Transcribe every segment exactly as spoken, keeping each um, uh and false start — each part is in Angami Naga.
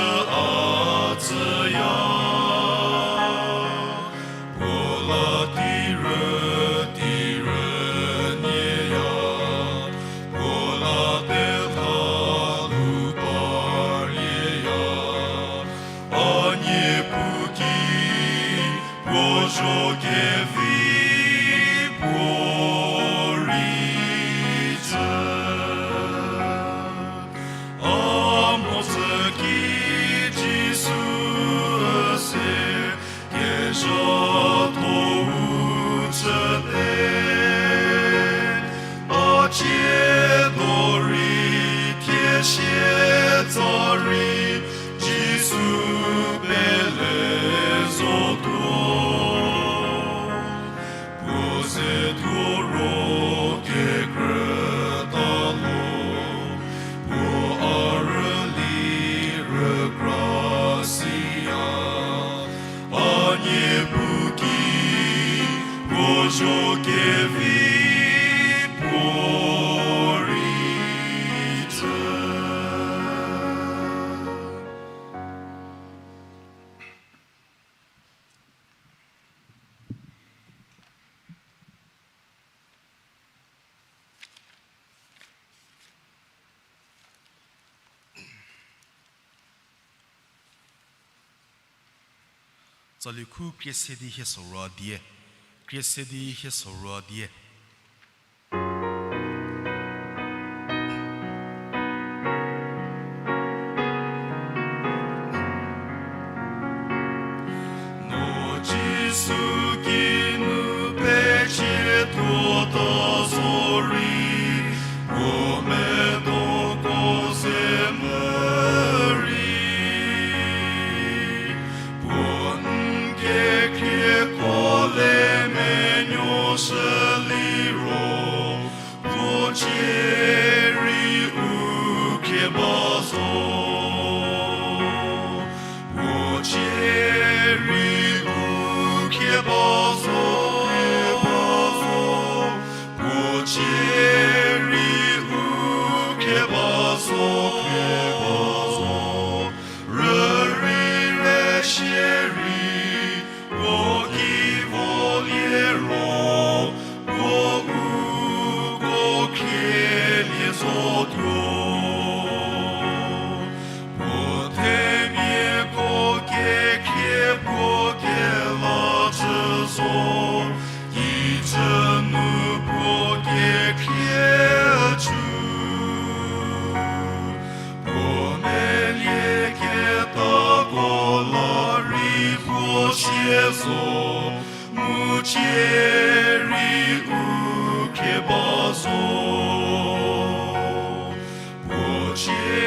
a tsüya, puo la tirü, tirü nieya, puo la petha lu parlieya, a niepu ki puo zho kevi puo rei tsü. A mhodzü ki Jisu üse kezhatho-u chüte, a tsiedo rei thie sie tsa rei Jisu pele zotuo. Puo ze tuo ro kekrüta lo, puo a rüli rükra siya, a niepu ki puo zho kevi puo rei tsü. Tsali khu krie se di hie sorou die, krie se di hie sorou die. No Jisu ki nu pecie tuota zorei, puo medoko ze mürei, puo n kekhrieko le menuoshü liro, puo cie rei u khie ba zo. Puo cie rei u khie ba zo, ba zo. Puo cie rei u khie ba zo, khie ba zo. Rürei re shierei, puo ki vo liro, puo uko khielie zotuo. Puo themiako kekhrie puo kela chü zo, kijü nu puo kekhrie chü. Puo melie ketako la rei puo sie zo, mu cie rei u khie ba zo. Puo cie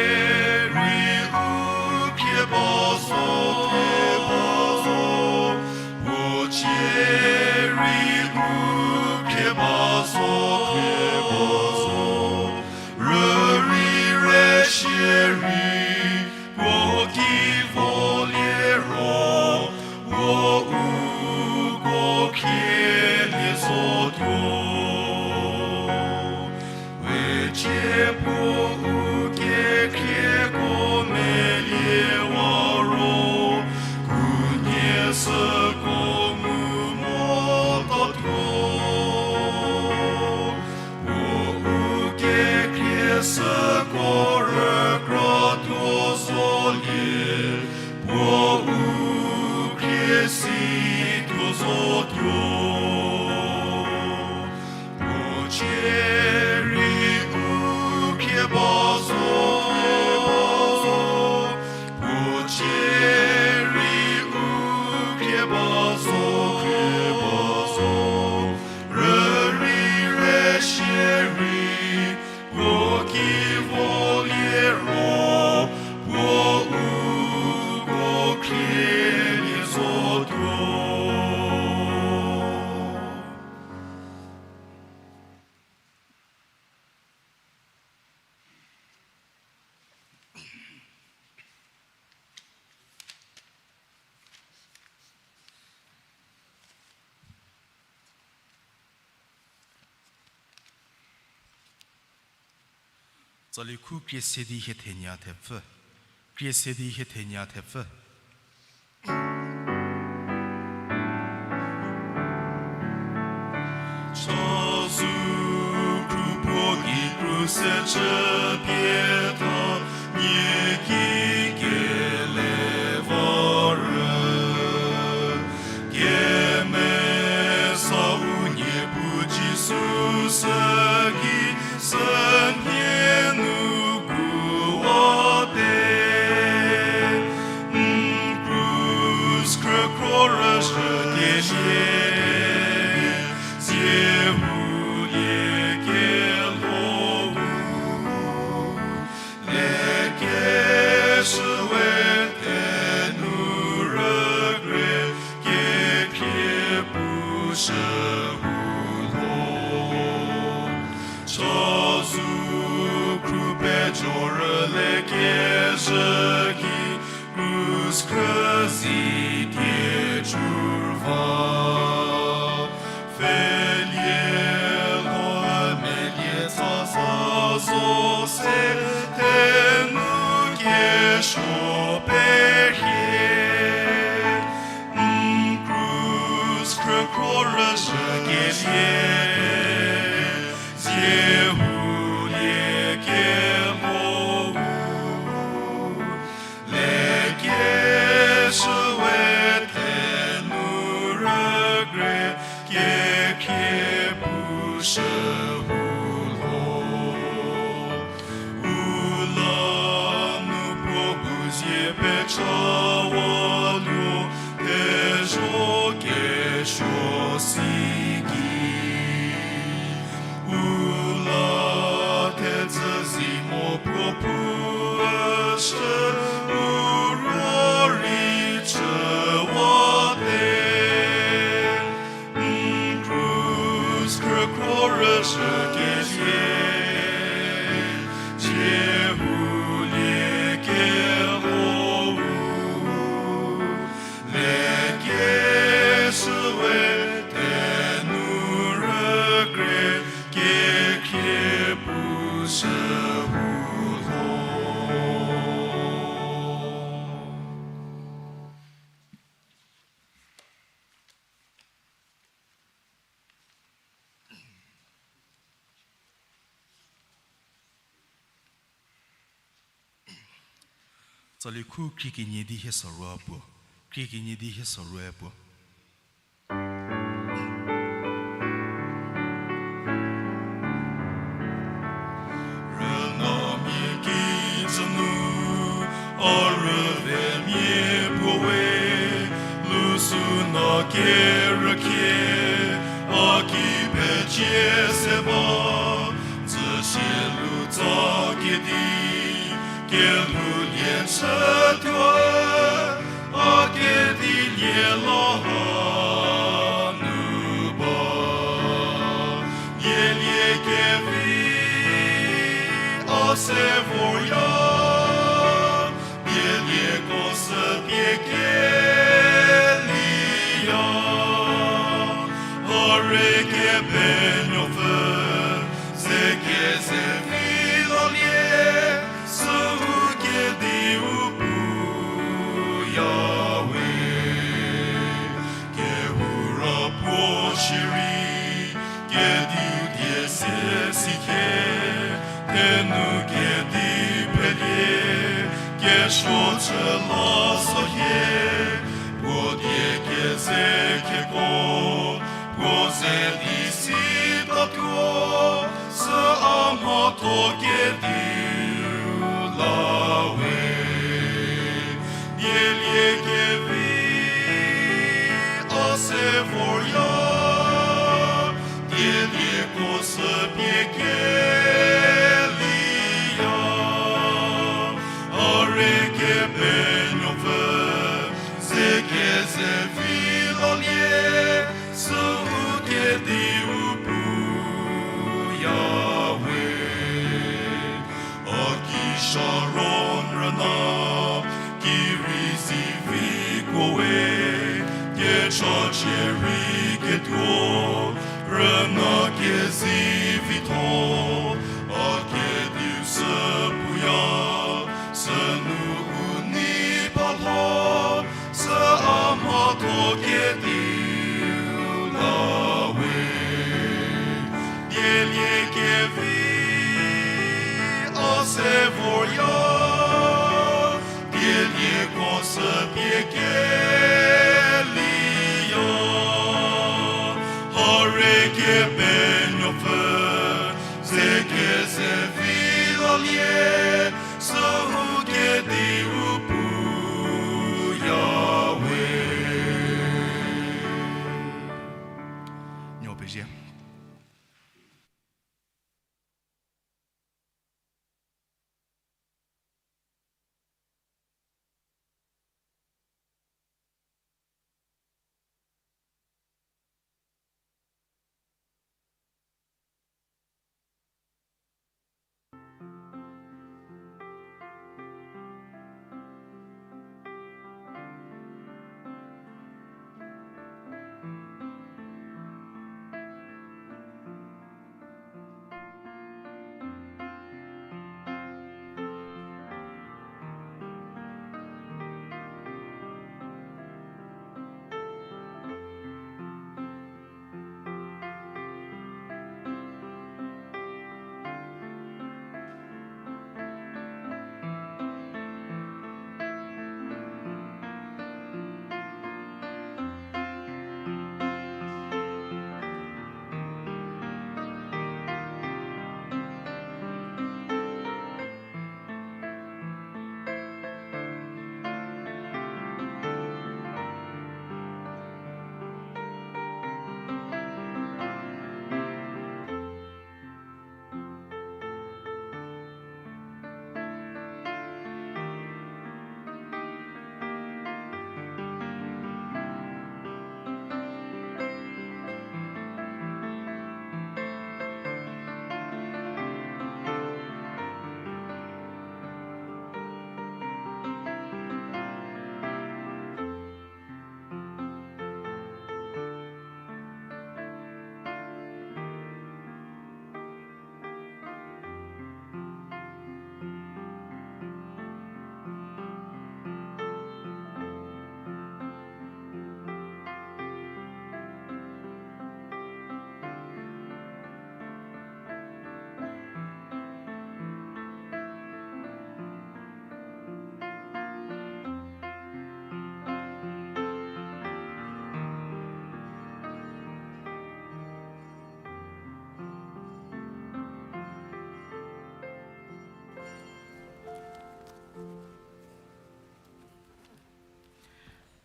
rei u khie ba zo, khie ba zo. Puo cie rei u khie ba zo, khie ba zo. Rürei re shierei, puo ki vo liro, puo uko khielie zotuo. Wecie puo u kekhrieko meliewa ro, khunhie süko mu motatuo. Puo u kekhrie süko rükratuo zolie, puo u khrie situo zotuo. Puo cie rei u khie ba zo, puo cie rei u khie ba zo, khie ba zo. Rürei re shierei, puo ki vo liro, puo uko khielie zotuo. Tsali khu krie se di hie thenie thepfü. Krie se di hie thenya thepfü. Chazou kru puo gei kru se chü pie tha, nie ki kele va rü. Kemesa u Niepuu Jisu sü ki sünhie nu guwate. N krus khrükhro rüzhü kelie, zie hulie kelho hu. Lekeshü we thenu rükrie kekhrie pushü hu lho. Chazou kru pejorü lekeshü ki krus khrüzi die churva. Pfhelie lho melie tsaza zo se thenu kesuo perhie. N krus khrükhro rüzhü kelie, zie hulie kelho hu. Lekeshü we thenu rükrie kekhrie pushü hu lho. U la nu puo bu zie pecha wa luo, thezho kesuo si ki. U la thedzü zi mo puo pu üshü, u ruo rei chüwate. N krus khrükhro rüzhü kelie, zie hulie kelho hu. Lekeshü we thenu rükrie kekhrie pushü hu lho. Tsali khu krie kenie di hie sorou puo, krie kenie di hie sorou puo. Rüna mia kijü nu a rüvemia puo we, lusuna kerükhie a ki pecie se ba, dzüsie lutsa kedi kelhoulie chütuo, a kedilie la hanu ba. Dielie kevi a se vorya, dielieko sü pie keliya. Hare Kepenuopfü, ze keze vi lalie, süu kediu puya we. Kehou ra puo shierei, kediu die se sikhie, thenu kedi phelie, kesuo chü la sahie, puo die keze kheko, puo ze di sitatuo, sü a mhatho kediu la we. Dielie kevi a se vorya, dielieko sü pie keliya. Hare Kepenuopfü, ze keze vi lalie, süu kediu puya we. A ki Sharon rüna, ki rei zivikuo we, kechacie rei ketuo, rüna kezei vitho, a kediu sü puya, sünu u Kediu la we, dieliekevi a se vorya, dielieko sü pie keliya, hare Kepenuopfü, ze keze vi lalie, süu kediu puya we. Nuo pezie.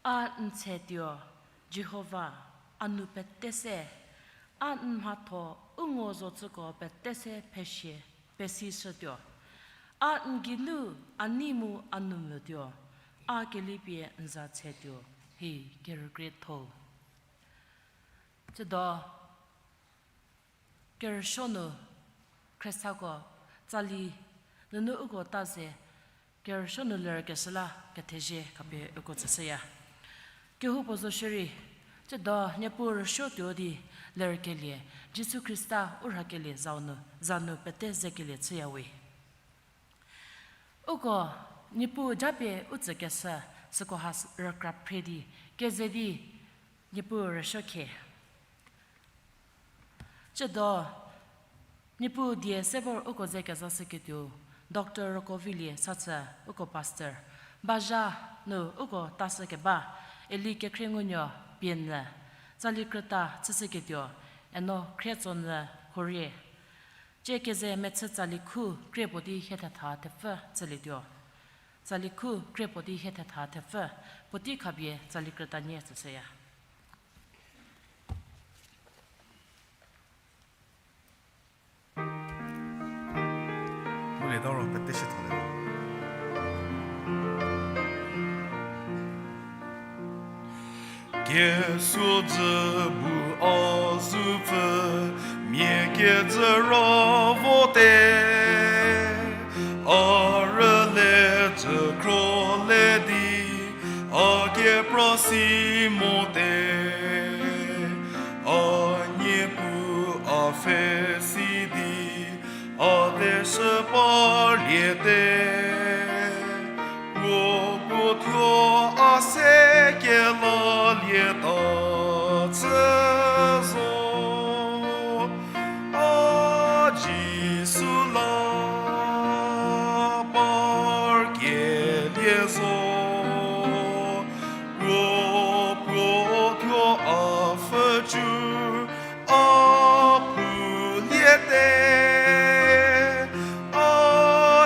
A n tsetuo, Jihova, a nu pete se, a n mhatho u ngo zocüko pete se pheshie pesishütuo. A n geinu a nei mu a nu mvütuo, a kelipie n za tsetuo, hi kerükrietho. Tsiedo, kerüsuo nu khriesako tsali nunu uko ta ze kerüsuo nu lerkeshü la kethezie khapie uko tsüshüya. Kehoupuo zo shierei, tsiedo Niepuu rüsuo tuo di lerkelie, Jisu Khrista u rhakelie zau nu, za nu pete zekelie chüyawe. Uko Niepuu japie u tsükeshü süko ha s-, rükra phre di, keze di Niepuu rüsuo khie. Tsiedo, Niepuu die se vor uko ze kezashüketuo, Doctor Rokovilie Satsü uko pastor, bazha nu uko tashükeba, Eli Kekhriengunuo Pienyü, tsali krüta chüshüketuo, Eno Khrietsonyü Horie. Tsie keze mechü tsali khu krie puo di hie thetha thepfü chülietuo. Tsali khu krie puo di hie thetha thepfü, puotei khapie tsali krüta nie tsüshüya. Ngulie ta ro pete shie thale. Kesuo dzü bu a zupfü, mia kecü ro vote, a rüle dzü khro le di, a kepra si mote, a Niepuu a pfhe si di, a deshü parliete, puo puo thuo a se kela Lieta chü zo, a Jisu la par kelie zo, puo puo thuo a pfhücü a puliete, a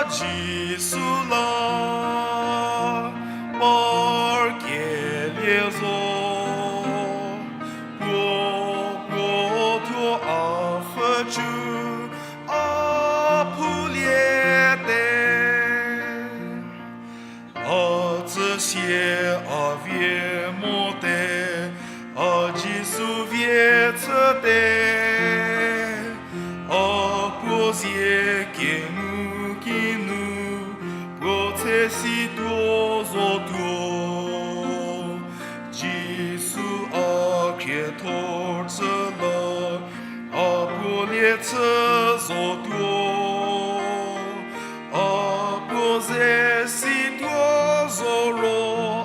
Jisu la par kelie zo, puo puo thuo a pfhücü a puliete. A tsüsie a vie mote, a Jisu vie chüte, a puo zie kengu kinu, puo tse si tuo zotuo. Jisu a khriethor chü la, a puo lie chü zotuo, a puo ze si tuo zo ro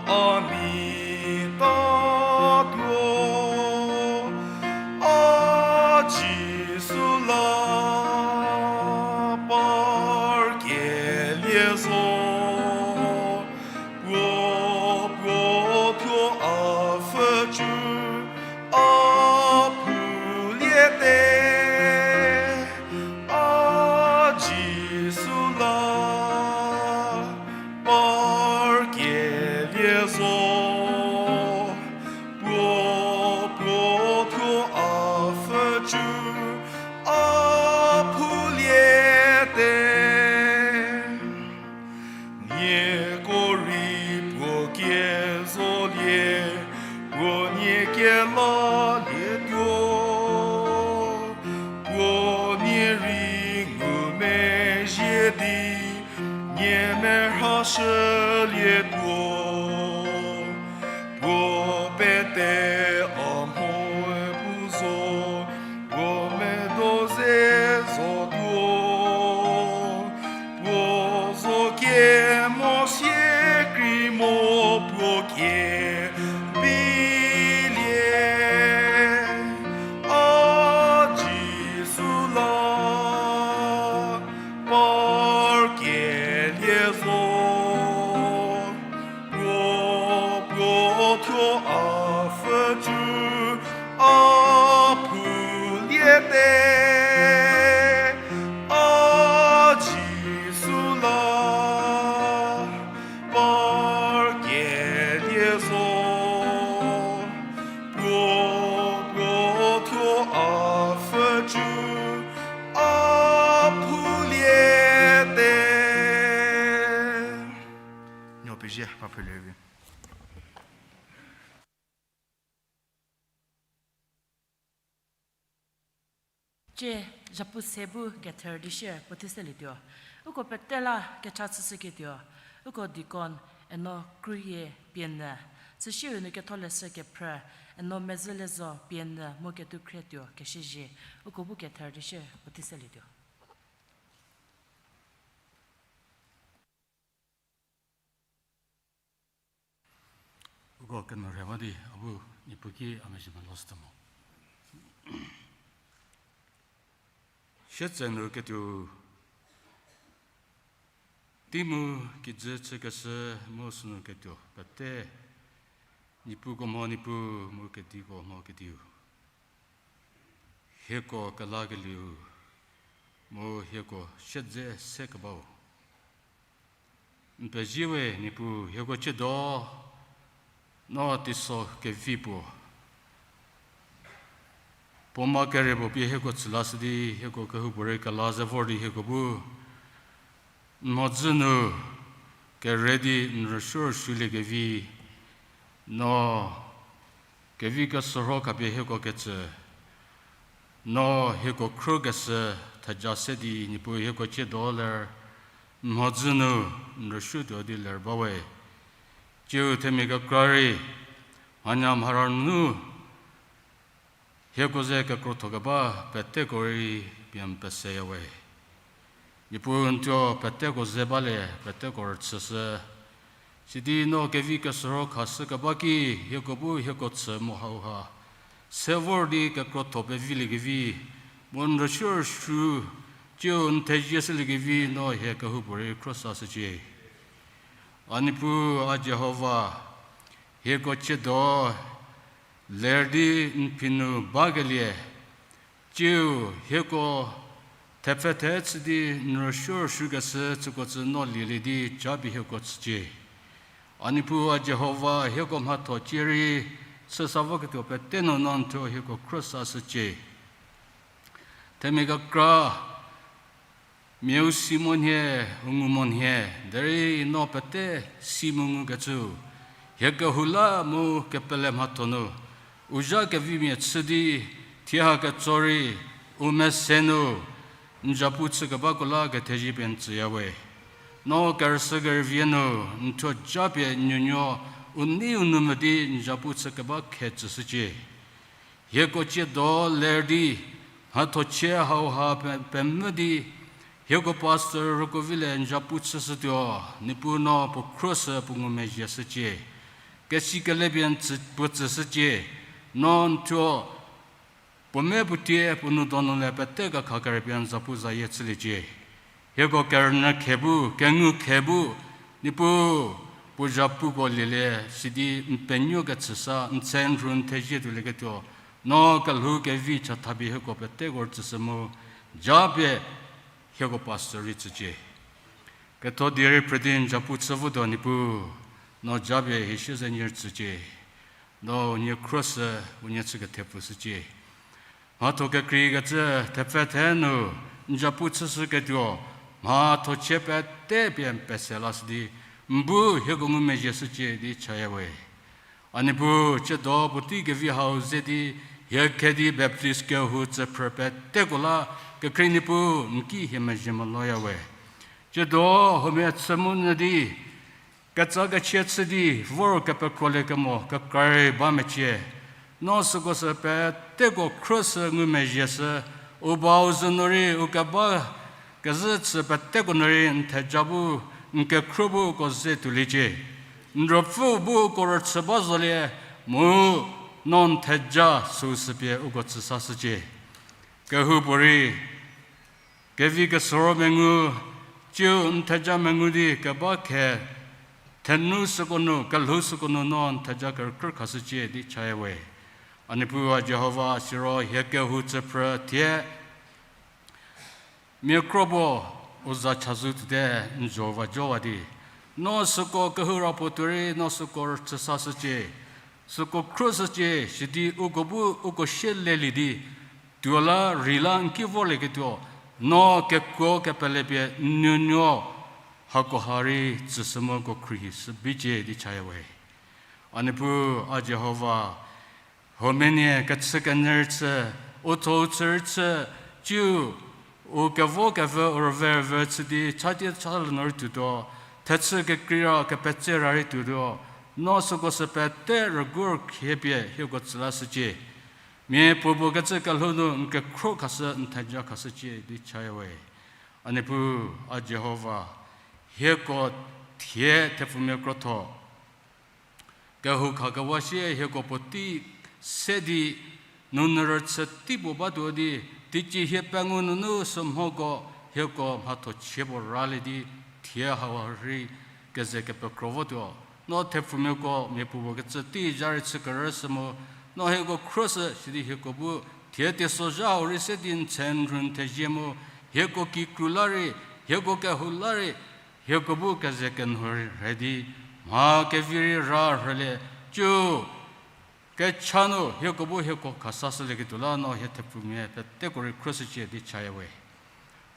a mi ta tuo, a Jisu la par kelie zo, puo puo thuo a pfhücü a puliete, a Jisu la par kelie zo, puo puo thuo a pfhücü a puliete. Nieko rei puo kie zolie, puo nie kelalietuo, puo nie rei ngumezhie di nie merhashülietuo. Puo pete a mhoe pu zo, puo medo ze zotuo, puo zo kemo sie krei mo puo kie bilie, a Jisu la par kelie zo, puo puo thuo a pfhücü a puliete, a Jisu la par kelie zo, puo puo thuo a pfhücü a puliete. Nuo pezie, mha phrülie vi. Tsie, zhapu se bu kether di shie puo thie selietuo. Uko pete la kecha chüshüketuo. Uko deacon Eno Kruyie pie nyü, süsie u nu ketholeshü kephrü Eno Mezüliezo pie nyü mu ketuo khrietuo keshüzhie. Uko bu kether di shie puo thie selietuo. Uko keno rhewa di a bu Niepuu ki a mezhie meloshütuo mo. Sietsenu ketuo, tei mu kijü chükeshü mu sünu ketuo pete, Niepuuko mho Niepuu mu kediko mho kediu. Hieko kelakelieu, mu hieko siedze se kebau. N pezie we Niepuu, hieko tsiedo, no teiso kevi puo, puo ma kere puo pie hieko tsülashü di, hieko kehoupuorei kela ze vor di hieko bu n mhodzü nu kere di n rüsuo rüsuoliekevi, no kevi keshürho khapie hieko ketsü, no hieko khrükeshü theja se di Niepuu hieko tsiedo ler, n mhodzü nu n rüsuotuo di ler bawe. Tsiu themia kekra rei, mhanya mhara nunu hieko ze kekrotho keba peteko rei pie n peseyawe. Niepuu n thuo peteko ze balie, peteko rüchüshü. Sidi no kevi kesoro khashü keba ki, hieko bu hieko chü mo hauha se vor di kekrotho peviliekevi, mu n rüsuo rüsuo, tsiu n thezie shüliekevi no hie kehoupuorei khrosashücie. A Niepuu, a Jihova, hieko tsiedo ler di n phi nu bakelie, tsiu hieko thepfhe the chü di n rüsuo rüsuokeshü süko tsü no lielie di japie hieko chücie. A Niepuu, a Jihova, hieko mhatho cie rei chüsa voketuo pete nu no n thuo hieko khrosashücie. Themia kekra mia u si monhie, u ngu monhie, derei no pete si mu ngukecü, hie kehou la mu kepele mhatho nu, u zha kevimia chü di, thie ha ketso rei, u mese nu n zapu chükebako la kethezie pie n tsüya we. No kerüshü kerüvie nu n thuo japie nuonuo u nei u nou mvü di n zapu chükeba khe tsüshücie. Hieko tsiedo ler di, mhathochie hauha pe- pemvü di, hieko pastor Rükovilie n zapu chüshütuo, Niepuu no puo khrosü puo ngumezhie shücie. Kesi kele pie n tsü- puo tsüshücie, no n thuo puo me puo tie puo nou donu le pete kekha kerüpie n zapu zayie chüliecie. Hieko kerünyü khe bu, kengu khe bu, Niepuu, puo zapuko lielie, sidi n penuo kechüsa, n tse n rhu n thezie tuolieketuo, no kelhou kevi chatha pie hieko peteko rütsüshü mu, japie hieko pastor rei tsücie. Ketho die rei phrü di n zapu chü votuo Niepuu, no japie hie siezenie rütsücie. No unie khrosü, unie chü kethepfu shücie. Mhatho kekreikecü thepfhe the nu n zapu chüshüketuo, mhathochie pete pie n pese lashü di, n bu hieko ngumezhie shücie di chaya we. A Niepuu, tsiedo puotei kevi hau ze di, hie khe di Baptist kehou tsüphrü peteko la, kekhrie Niepuu, n ki hie mezhie meloya we. Tsiedo huomia chü mu nyü di, ketsa kechie chü di vor kepekrolie kemo kekra rei ba mecie. No süko sü peteko khrosü ngumezhie shü, u bau zü nu rei u keba kezhü chü peteko nu rei n theja bu, n kekhro bu uko ze tuoliecie. N ruopfüu bu uko rüchü ba zolie, mu no n theja süu sü pie uko tsüsashücie. Kehoupuorei, kevi kesoro mengu, tsiu n theja mengu di keba khe, thenu süko nu, kelhou süko nu no n theja kerükrü khashücie di chaya we. A Niepuu a Jihova, siro hie kehou tsüphrü thie mia kro puo u za chazou tuote n zho va jowa di, no süko kehou ra puo tuorei no süko rüchüsashücie, süko khrüshücie, sidi uko bu uko sie lelie di, tuo la rei la n ki vorlieketuo, no kekuo kepele pie n nuonuo hakoha rei tsüshü mu uko khruohi shü bicie di chaya we. A Niepuu a Jihova, huomia nie kechükenyü rei chü, u tho u chü rei chü, tsiu u kevo kevü u rüve rüve chü di chatie chalü nu rei tuotuo, thechü kekreira kepetse ra rei tuotuo, no süko sü pete rügur khie pie hieko tsü lashücie. Mia puopuo kecü kelhou nu n kekhro khashü n theja khashücie di chaya we. A Niepuu a Jihova, hieko thie thepfumia krotho kehou khakewa sie hieko puotei se di, nunyü rüchü tei puo batuo di, teicie hie pengou nunu sümhoko hieko mhathochie puo ralie di, thie hau rei keze kepekro votuo. No thepfumiako mia puopuo kecü tei zha rei chü kerüshü mu, no hieko khrüshü sidi hieko bu thie teisozha hau rei se di n tse n rhu n thezie mu, hieko kikru la rei, hieko kehou la rei, hieko bu keze kenhu rhei di, mha kevi rei ra rhülie, tsiu kecha nu hieko bu hieko khasashülieketuo la no hie thepfumia peteko rei khrüshücie di chaya we.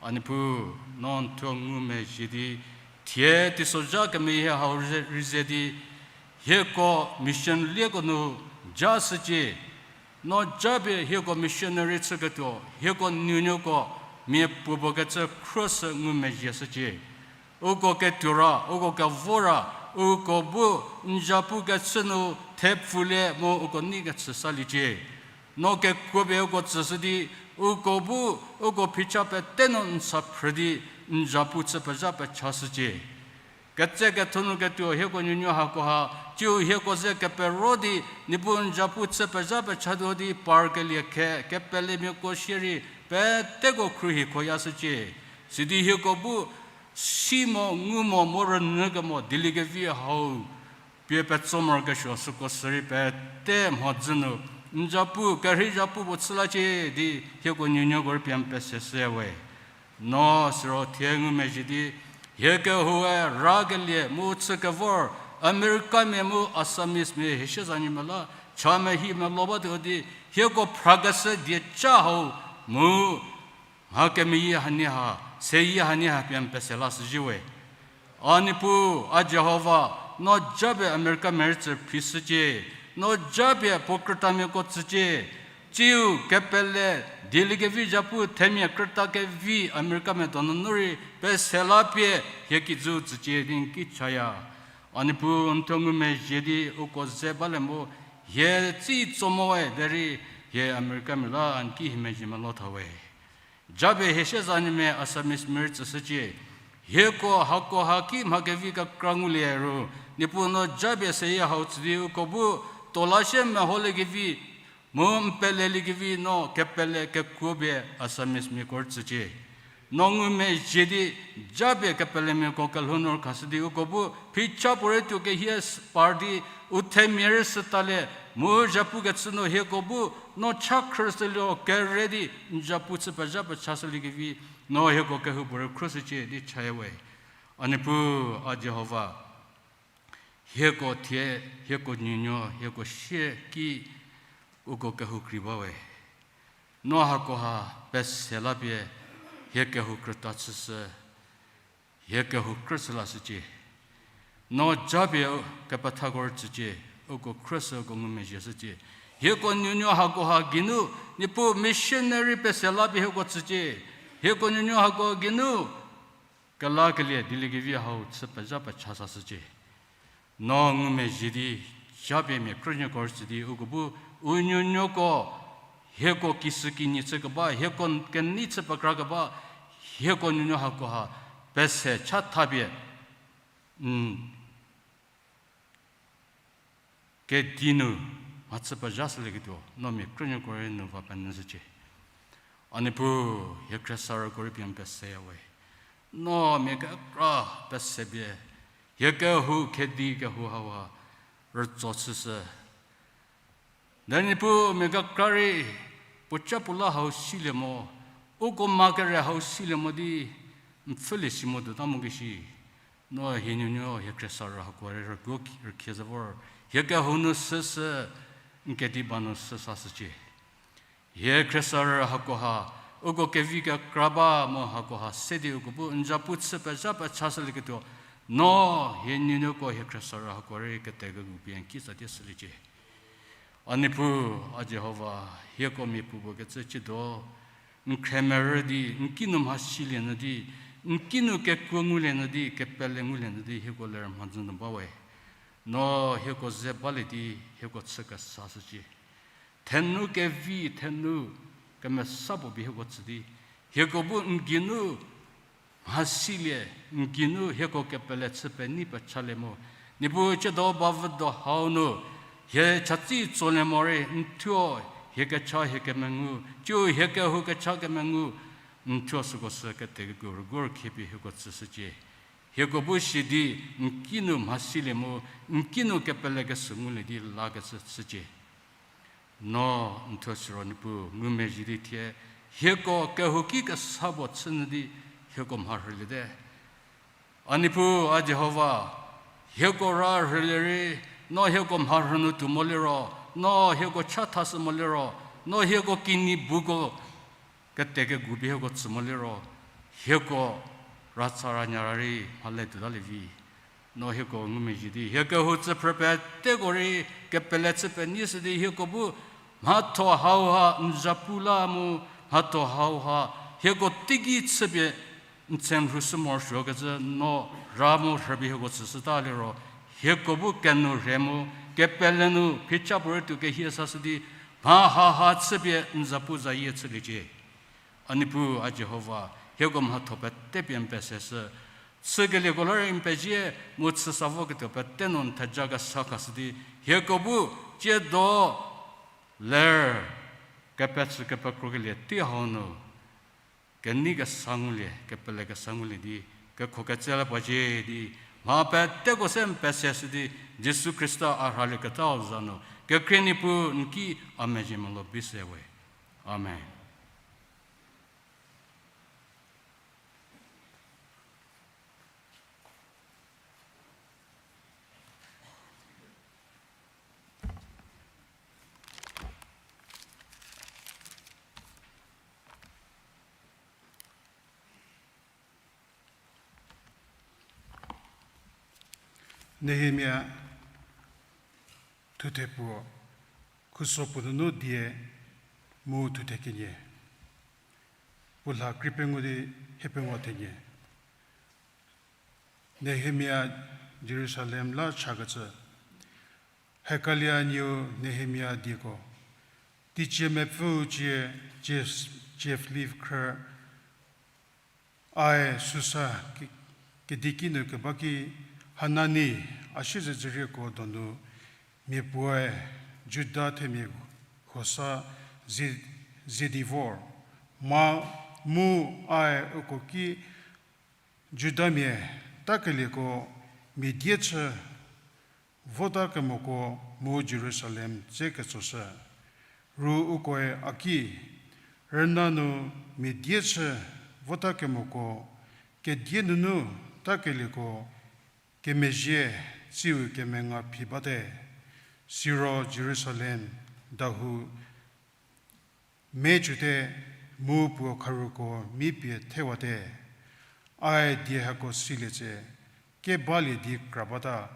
A Niepuu, no n thuo ngumezhie di, thie teisozha kemeyie hau rei ze di, hieko mission lieko nu ja shücie, no japie hieko missionary chüketuo, hieko nuonuoko mia puopuo kecü khrüshü ngumezhie shücie. Uko ketuo ra, uko kevo ra, uko bu n zapu kechü nu thepfulie mu uko nei kechü saliecie. No kekuopie uko tsüshü di, uko bu uko phicha pete nu n sa phrü di, n zapu chü pezha pechashücie. Ketse ketho nu ketuo hieko nuonuo hakoha, tsiu hieko ze kepero di, Niepuu n zapu chü pezha pechatuo di parkelie khe, kepelemiako shierei, peteko khruohikhoyashücie. Sidi hieko bu si mo, ngu mo, mo rünyü kemo, dieliekevi hau pie petso morokesuo süko sürei pete mhodzü nu, n zapu, kerhei zapu puo chülacie di hieko nuonuoko rei pie n pese shüya we. No siro thie ngumezhie di, hie kehoue rakelie mu chü kevor, Americamia mu Assamese mia hie siezanyimia la, cha mehi melo batuo di, hieko phrakeshü dieca hau mu mha kemeyie hanie ha, seyie hanie ha pie n pese lashüzhie we. A Niepuu, a Jihova, no japie Americamia rei tsü phrishücie, no japie puo krütamiako tsücie, tsiu kepele, dieliekevi zapu themia krüta kevi Americamia donu nu rei pese la pie hie kijü tsücie di n ki chaya. A Niepuu, n thuo ngumezhie di uko ze balie mu, hie tsi tso moe derei, hie Americamia la n ki hie mezhie melo tha we. Japie hie siezanyimia Assamese mia rei tsüshücie. Hieko hakoha ki mha kevi kekra ngulie ru, Niepuu no japie seyie hau tsü di uko bu, tola sie meholiekevi, mu n peleliekevi no kepele kekuo pie Assamese miako rei tsücie. No ngumezhie di, japie kepelemiako kelhou nu khashü di uko bu phicha puorei tuo kehie par di, u themia rei sütalie, mu zapukechü nu hieko bu, no cha khrüshülie kere di, n zapu chü pezha pechashüliekevi, no hieko kehoupuorei khruoshücie di chaya we. A Niepuu, a Jihova, hieko thie, hieko nuonuo, hieko sie ki uko kehou krei ba we. No hakoha pese la pie, hie kehou krüta chüshü, hie kehou krüshü lashücie. No japie kepethako rei tsücie, uko khruoshü uko ngumezhie shücie. Hieko nuonuo hakoha geinu, Niepuu missionary pese la pie hieko tsücie. Hieko nuonuo hako geinu, kelakelie dieliekevi hau chü pezha pecha sashücie. No ngumezhie di, japie mia krünuoko rei tsü di uko bu, u nuonuoko, hieko kishükinyi chü keba, hieko kenei chü pekra keba, hieko nuonuo hakoha, pese chathapie, n kedi nu mhachü pezha shülieketuo, no mia krünuoko rei nu va penyüshücie. A Niepuu, hie khriesarüko rei pie n peseya we. No mia kekra pese pie, hie kehou kedi kehou hauha rütso chüshü. Derei Niepuu mia kekra rei, puoca puo la hau silie mo, uko ma kere hau silie mo di, n pfhülie si mo tuota mo keshi. No hie nuonuo hie khriesarü hakoha rei rüguo rükhie ze vor, hie kehou nu süsü, n kediba nu sü sashücie. Hie khriesarü hakoha, uko kevi kekra ba mu hakoha se di uko bu n zapu chü pezha pechashülieketuo, no hie nuonuoko hie khriesarü hakoha rei kete kegu pie n kitsa tie shüliecie. A Niepuu, a Jihova, hieko mia puopuo kecü ciedo, n khremerü di, n kinu mhasilie nyü di, n kinu kekuo ngulie nyü di, kepele ngulie nyü di, hieko ler mhodzü nu ba we. No hieko ze balie di, hieko chü kesashücie. Thenu kevi, thenu kemesa puo pie hieko tsü di, hieko bu n geinu mhasilie, n geinu hieko kepele chü penei pechalie mu. Niepuu ciedo bavüdo hau nu, hie chatsi tsolie morei, n thuo hie kecha hie kemengu, tsiu hie kehou kecha kemengu, n thuo süko sü kete kegu rüguo rükhie pie hieko tsüshücie. Hieko bu si di, n kinu mhasilie mu, n kinu kepele kesü ngulie di lakecü chücie. No n thuo siro Niepuu ngumezhie di thie, hieko kehouki kesa puo chü nyü di, hieko mharhüliete. A Niepuu, a Jihova, hieko ra rhülie rei, no hieko mharhü nu tuo moliro, no hieko chathashü moliro, no hieko kinyi buko kete kegu pie hieko tsü moliro, hieko ratsa ranyara rei mhale tuotalie vi. No hieko ngumezhie di, hie kehou tsüphrü peteko rei kepele chü penei shü di hieko bu mhatho hauha n zapu la mu, mhatho hauha hieko teiki chüpie n tsenrhushü morosuokecü no ra mu rhüpie hieko tsüshütaliro, hieko bu kenu rhe mu, kepele nu phicha puorei tuo kehie sashü di, mha haha chüpie n zapu zayie chüliecie. A Niepuu, a Jihova, hieko mhatho pete pie n peseshü, chükelieko la rei n pezie, mu chü sa voketuo pete nu n theja kesa khashü di, hieko bu tsiedo ler kepechü kepekrokelie tei hau nu kenei kesa ngulie, kepele kesa ngulie di, kekho ketse la puo cie di, mha peteko se n peseshü di, Jisu Khrista a rhalieketau za nu, kekhrie Niepuu n ki a mezhie melo bi se we. Amen. Nehemia thuthe puo, khuso puo nunu die mu thuthe kenie. Puo lha krie pengou di hie pengou thenie. Nehemia Jerusalem la chakecü. Hekalia nuou Nehemia dieko. Teicie mepfüu cie Chef-, Chefliv khrü, ae Susa ki-, kedi kinu keba ki Hanani, a siezedzürieko donu mia puoe Juda themia huosa zie-, zie di vor. Ma mu ae uko ki Judamia takelieko mia die chü vota kemoko mu Jerusalem dze ketsoshü. Ru ukoe a ki, rüna nu mia die chü vota kemoko, kedie nunu takelieko kemezhie tsiu kemenga phi bate. Siro Jerusalem dahou mecüte mu puo kharuko mi pie thewate. Ae die hako silie tse, kebalie di kra bata,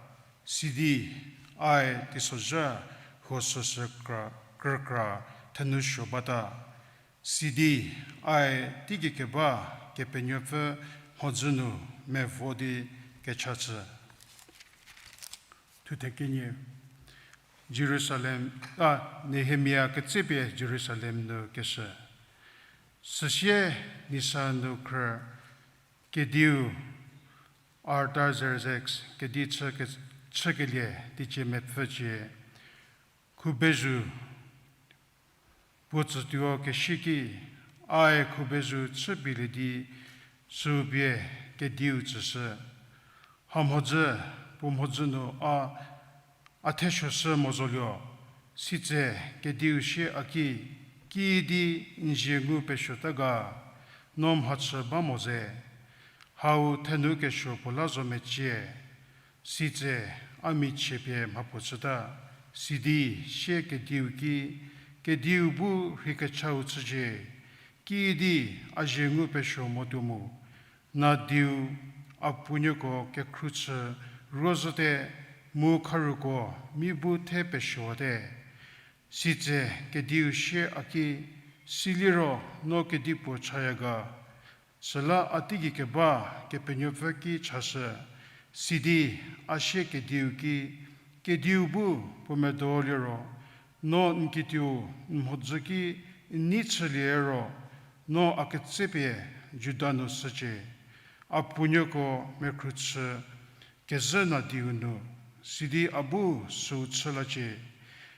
sidi ae teisozha huo süsü kra, krükra thenou suo bata, sidi ae teigei keba Kepenuopfü mhodzü nu mevo di kecha chü. Thuthe kenie, Jerusalem, a, Nehemia ketsepie Jerusalem nu keshü. Süsie Nisan nu khrü kediu Artazerzeks kedi chü ke-, chükelie teicie mepfücie, khubezhu puo tsütuo keshi ki, ae khubezhu chüpielie di süu pie kediu tsüshü. Hamhodzü, puo mhodzü nu a, a thesuoshü mo zoluo, sitse kediu sie a ki, kiüdi n zie ngu pesuota ga, no mhachü ba mo ze, hau thenou kesuo puo la zo mecie. Sitse a michie pie mhapuo chüta, sidi sie kediu ki, kediu bu rheikechau chücie, kiüdi a zie ngu pesuo motuo mu, nadiu a puonuoko kekhruchü ruo zhüte mu kharuko mi bu the pesuote. Sitse kediu sie a ki, siliro no kedipuo chaya ga, süla a teigei keba Kepenuopfü ki chashü, sidi a sie kediu ki, kediu bu puo medo liro, no n kituo n mhodzü ki n nei chülie ro, no a ketsepie Juda nu shücie, a puonuoko mekhruchü kezhü nadiu nu, sidi a bu süu chü lacie.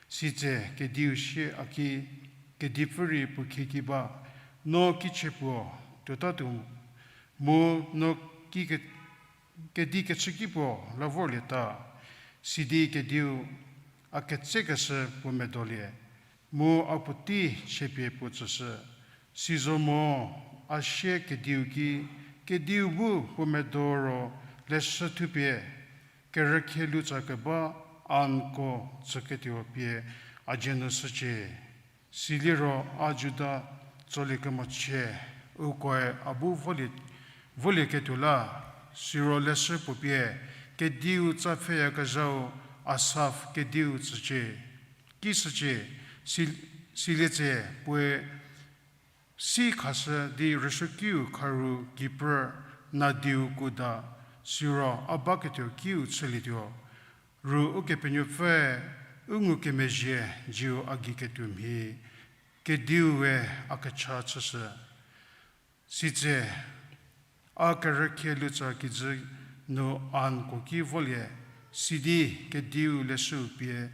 Sitse kediu sie a ki, kedipfü rei puo khieki ba, no kichie puo tuotatuo mu no ki ke-, kedi kechüki puo la vorlieta, sidi kediu a ketsekeshü puo medolie, mu a puotei chiepie puo tsüshü. Sizo mo a sie kediu ki, kediu bu puo medo ro leshü thupie kerükhie lutsa keba a nko tsüketuo pie a dzie nu shücie. Siliro a Juda tsolie kemochie, ukoe a bu volie, volieketuo la, siro leshü puo pie kediu tsa pfheyakezhau Asaf kediu tsücie. Ki shücie, si-, silie tse puoe si khashü di rüsuokiu kharu gei pr nadiu kuda, siro a baketuo kiu chülietuo. Ru Ukepenuopfüe u ngukemezhie zieu a gei ketuo mhie, kediue a kecha chüshü. Sitse A kerükhie lutsa kijü nu a n kuoki volie, sidi kediu leshüu pie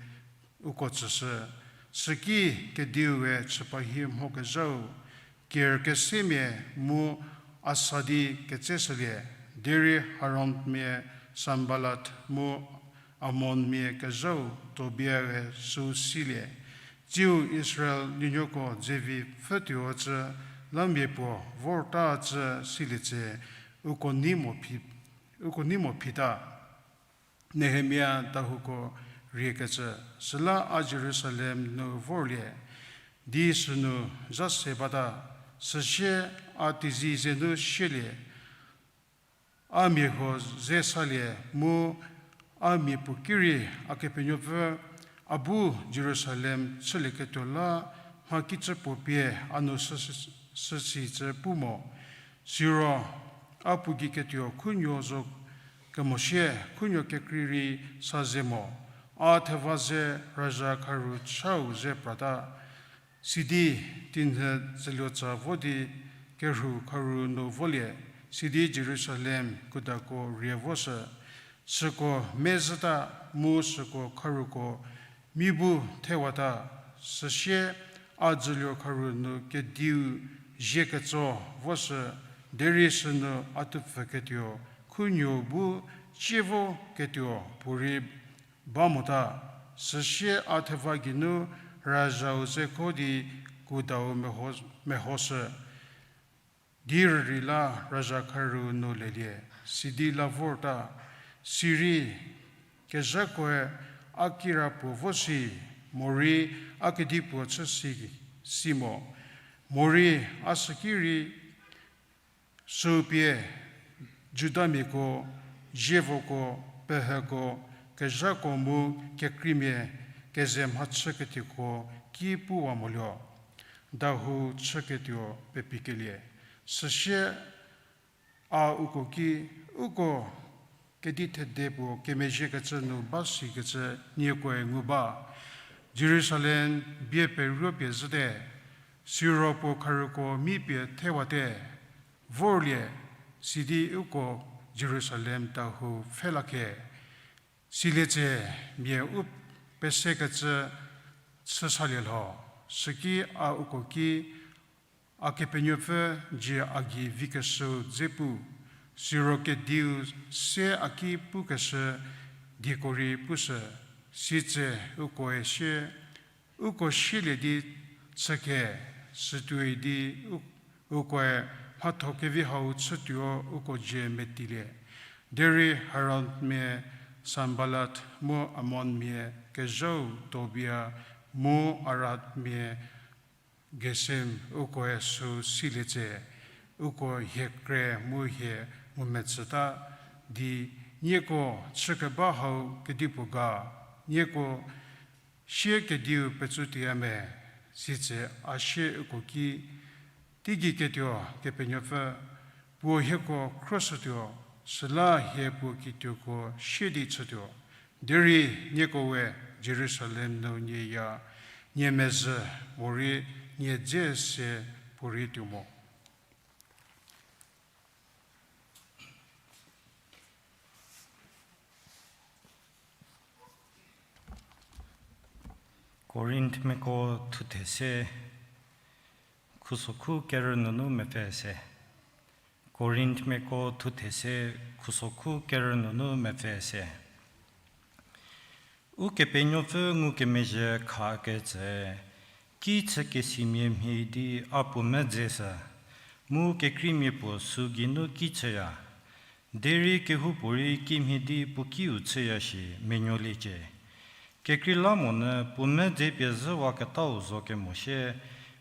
uko tsüshü. Süki kediue chüpahie mhokezhau, ker kesemia mu a sa di ketseshülie, derei Haranmia Sanballat mu Amonmia kezhau Tobiae süu silie. Tsiu Israel nuonuoko dzevipfütuo cü la mia puo vorta cü silie tse, uko nei mo phita. Nehemia dahouko riekecü. Süla a Jerusalem nu vorlie, di sünu zha se bata, süsie a teizie zenu sielie, a mia huo ze salie mu a mia puo ki rei, A Kepenuopfü, a bu Jerusalem chülieketuo la mha kicü puo pie a nu süsi cü pu mo. Siro a puo gei ketuo khunuo zo kemosie, khunuo kekrei rei sa ze mo. A theva ze razha kharu chau ze prata, sidi tinyhü tsüluotsa vo di kerhu kharu nu volie, sidi Jerusalem kudako rie voshü. Süko mezhüta mu süko kharuko mi bu thewata, süsie a dzüluo kharu nu kediu zie ketso voshü, derei sünu a toupfü ketuo khunuo bu cie vo ketuo puorei ba mota, süsie a theva geinu razhau ze kho di kudau mehoshü. Di rürei la razha kharu nu lelie, sidi la vorta, sirei kezhakoe a kirapuo vo si, morei a kedipuo chü si mo, morei a süki rei süu pie Judamiako, zievoko, pehüko, kezhako mu kekreimia keze mhachü ketieko ki puwa moluo, dahou chüketuo pepikelie. Süsie a uko ki, uko kedi thede puo kemezhiekecü nu ba sikecü niekoe ngu ba. Jerusalem bie peruo pie zhüte, siro puo kharuko mi pie thewate, vorlie, sidi uko Jerusalem dahou pfhe la khe. Silie tse mia u pesekecü chü salie lho, süki a uko ki, A Kepenuopfü dzie a gei vikeshüu dze pu, siro kediu se a ki pukeshü dieko rei pushü, sitse ukoe sie, uko sielie di chükhe, sütuoi di u-, ukoe mhatho kevi hau chütuo uko dzie metilie. Derei Haranmia Sanballat mu Amonmia kezhau Tobia mu Aradmia Gesem ukoe süu silie tse, uko hie kre mu hie ngumetsüta di, nieko chükeba hau kedipuo ga, nieko sie kediu petsu tuoya me, sitse a sie uko ki, teigei ketuo Kepenuopfü, puo hieko khruoshütuo, süla hie puo kituoko sie di chütuo. Derei nieko we Jerusalem nu nieya, nie mezhü morei nie dze se puorei tuo mo. Korinthmiako thuthe se, khusokhu kerü nunu mepfü se. Korinthmiako thuthe se, khusokhu kerü nunu mepfü se. Ukepenuopfü ngukemezhie khakecü, ki chükesimia mhie di a puo medze sü, mu kekreimia puo süu geinu ki chüya. Derei kehoupuorei kimhie di puo kiu chüya shi menuoliecie. Kekreilamonyü puo medze pie zhüwaketau zo kemo sie,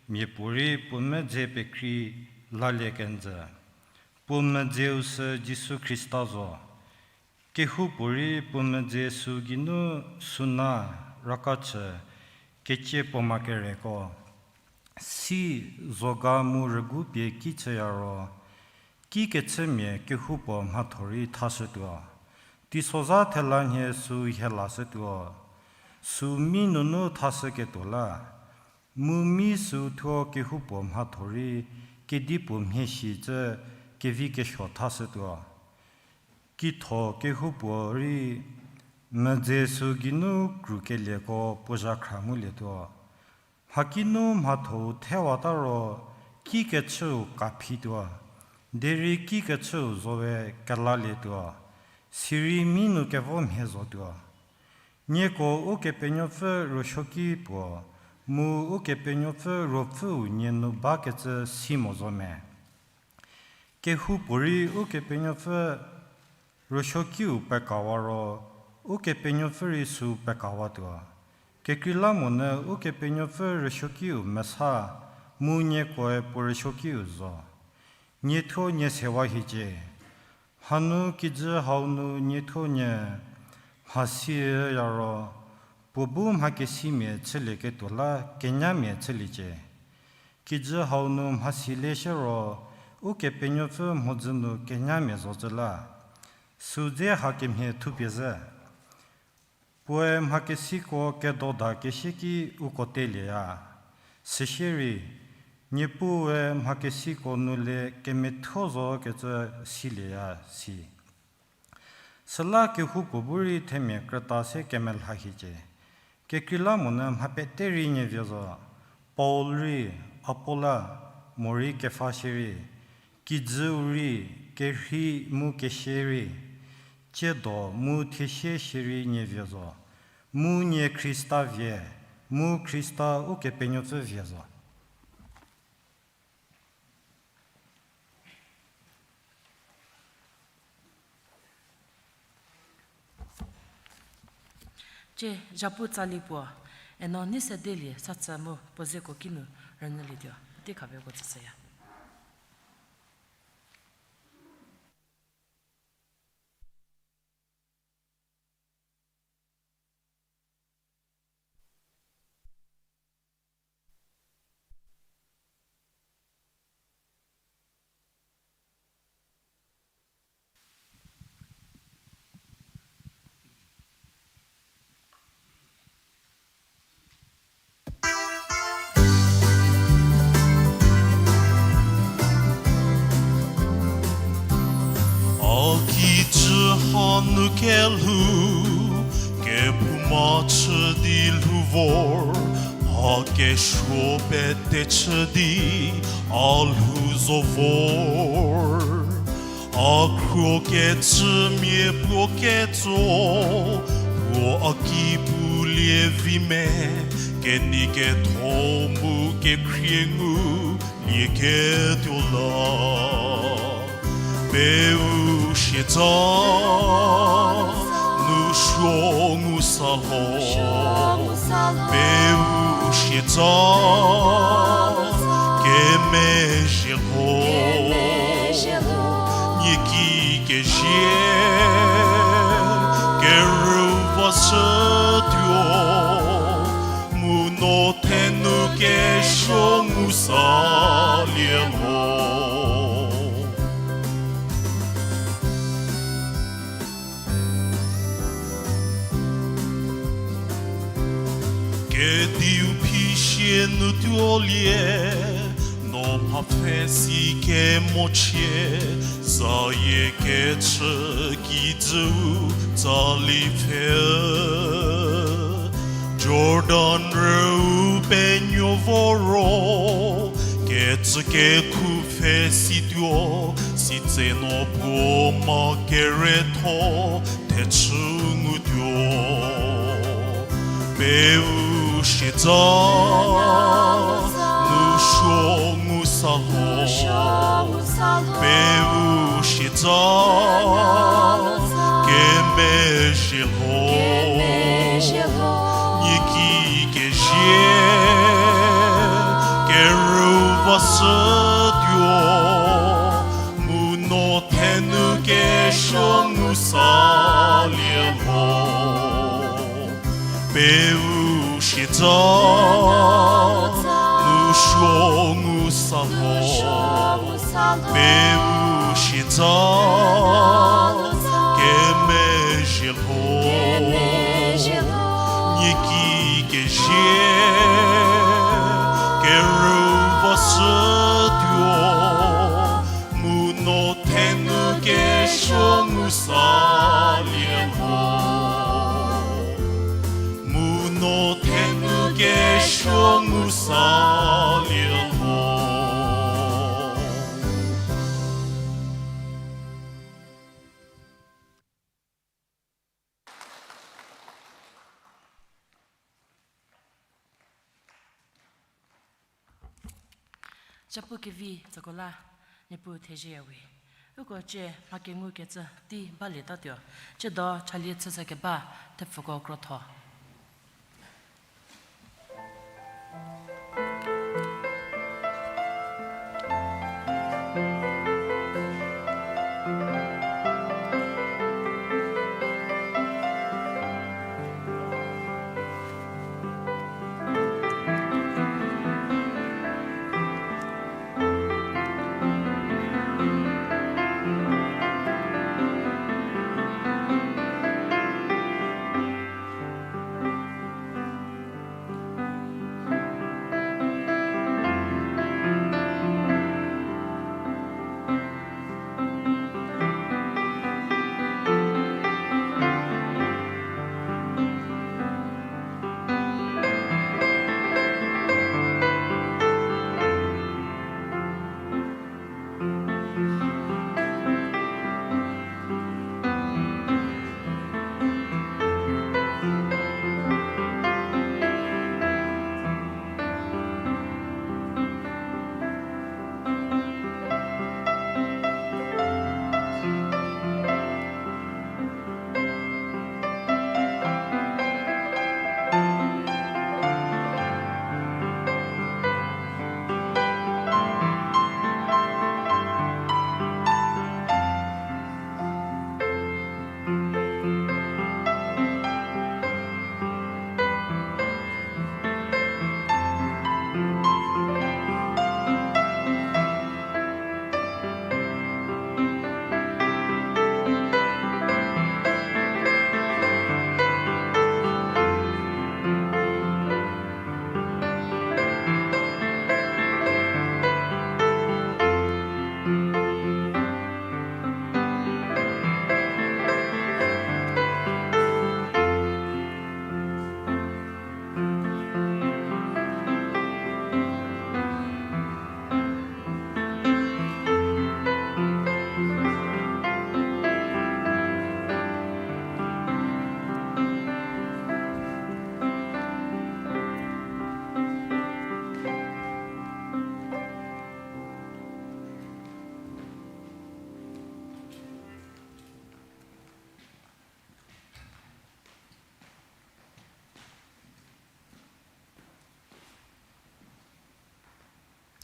miapuorei puo medze pekrei lalie kenjü. Puo medzeu sü Jisu Khrista zo. Kehoupuorei puo medze süu geinu suna rakachü kecie puo ma kereko. Si zoga mu rügu pie ki chüya ro, kikechümia kehoupuo mhatho rei thashütuo. Teisozha thelanhie süu hie lashütuo. Süu mi nunu thashüketuo la, mu mi süu thuo kehoupuo mhatho rei kedipuo mhie shi cü kevi kesuo thashütuo. Kitho kehoupuorei medze sü geinu krukelieko puo zhakhra ngulietuo. Mhakinu mhatho-u thewata ro, kikechüu kaphituo, derei kikechüu zowe kelalietuo, sirei mi nu kevo mhie zotuo. Nieko Ukepenuopfü ruosuoki puo, mu Ukepenuopfü Ruopfüu nie nu bakecü si mo zo me? Kehoupuorei Ukepenuopfü ruosuokiu pekawa ro, Ukepenuopfü rei sü pekawatuo. Kekreilamonyü Ukepenuopfü ruosuokiu mesa, mu niekoe puo ruosuokiu zo. Niethuo nie sewa hiecie. Hanu kijü hau nu niethuo nie mhasi ya ro, puo bu mhakesimia chülieketuo la kenyamia chüliecie. Kijü hau nu mhasi le shü ro, Ukepenuopfü mhodzü nu kenyamia zocü la, sü dze hakemhie thupie zhü. Puoe mhakesiko kedo da keshü ki uko telieya. Süsie rei, Niepuue mhakesiko nu le kemethuo zokecü silieya si. Süla kehoupuo bu rei themia krüta se kemelha hiecie. Kekreilamonyü mha pete rei nie vie zo, Paul rei, Apolla, morei Kefa shierei, kijüu rei, kerhei mu kesia rei, tsiedo mu thiesie shierei nie vie zo, mu nie Khrista vie, mu Khrista Ukepenuopfü vie zo. Tsie, zhapu tsali puo, eno nei sedelie sa tsü mu puo zeko kinu rünyülietuo, tei khapie uko tsüshüya. A kijü hanu kelhou, kephouma chü di lhou vor, mha kesuo pete chü di a lhou zo vor. A khruokecümia puo ketso, puo a ki pulie vi me, kenei ketho mu kekhrie ngu lieketuo la. Peu sietsa nu suo ngu sa lho. Peu sietsa kemezhie lho. Nie ki kezie kerüu va shütuo, mu no thenu kesuo ngu salie lho. Kediu phisie nu tuolie, no mha pfhe si kemochie, zayie kechü kijüu tsali pfhe. Jordan rüu penuo vo ro, kecü kekhu pfhe situo, sitse no puo ma keretho thechü ngutuo. Peu sietsa nu suo ngu sa lho. Peu sietsa kemezhie lho. Nie ki kezie kerüu va shütuo, mu no thenu kesuo ngu salie lho. Peu sietsa nu suo ngu sa lho. Peu sietsa kemezhie lho. Nie ki kezie kerüu va shütuo, mu no Puo ngu sa lie mo. Japu kevi tsüko la, Niepuu thezieyawe. Uko cie mha kengukecü tei balietatuo, ciedo chalie chüshü keba thepfuko krotho.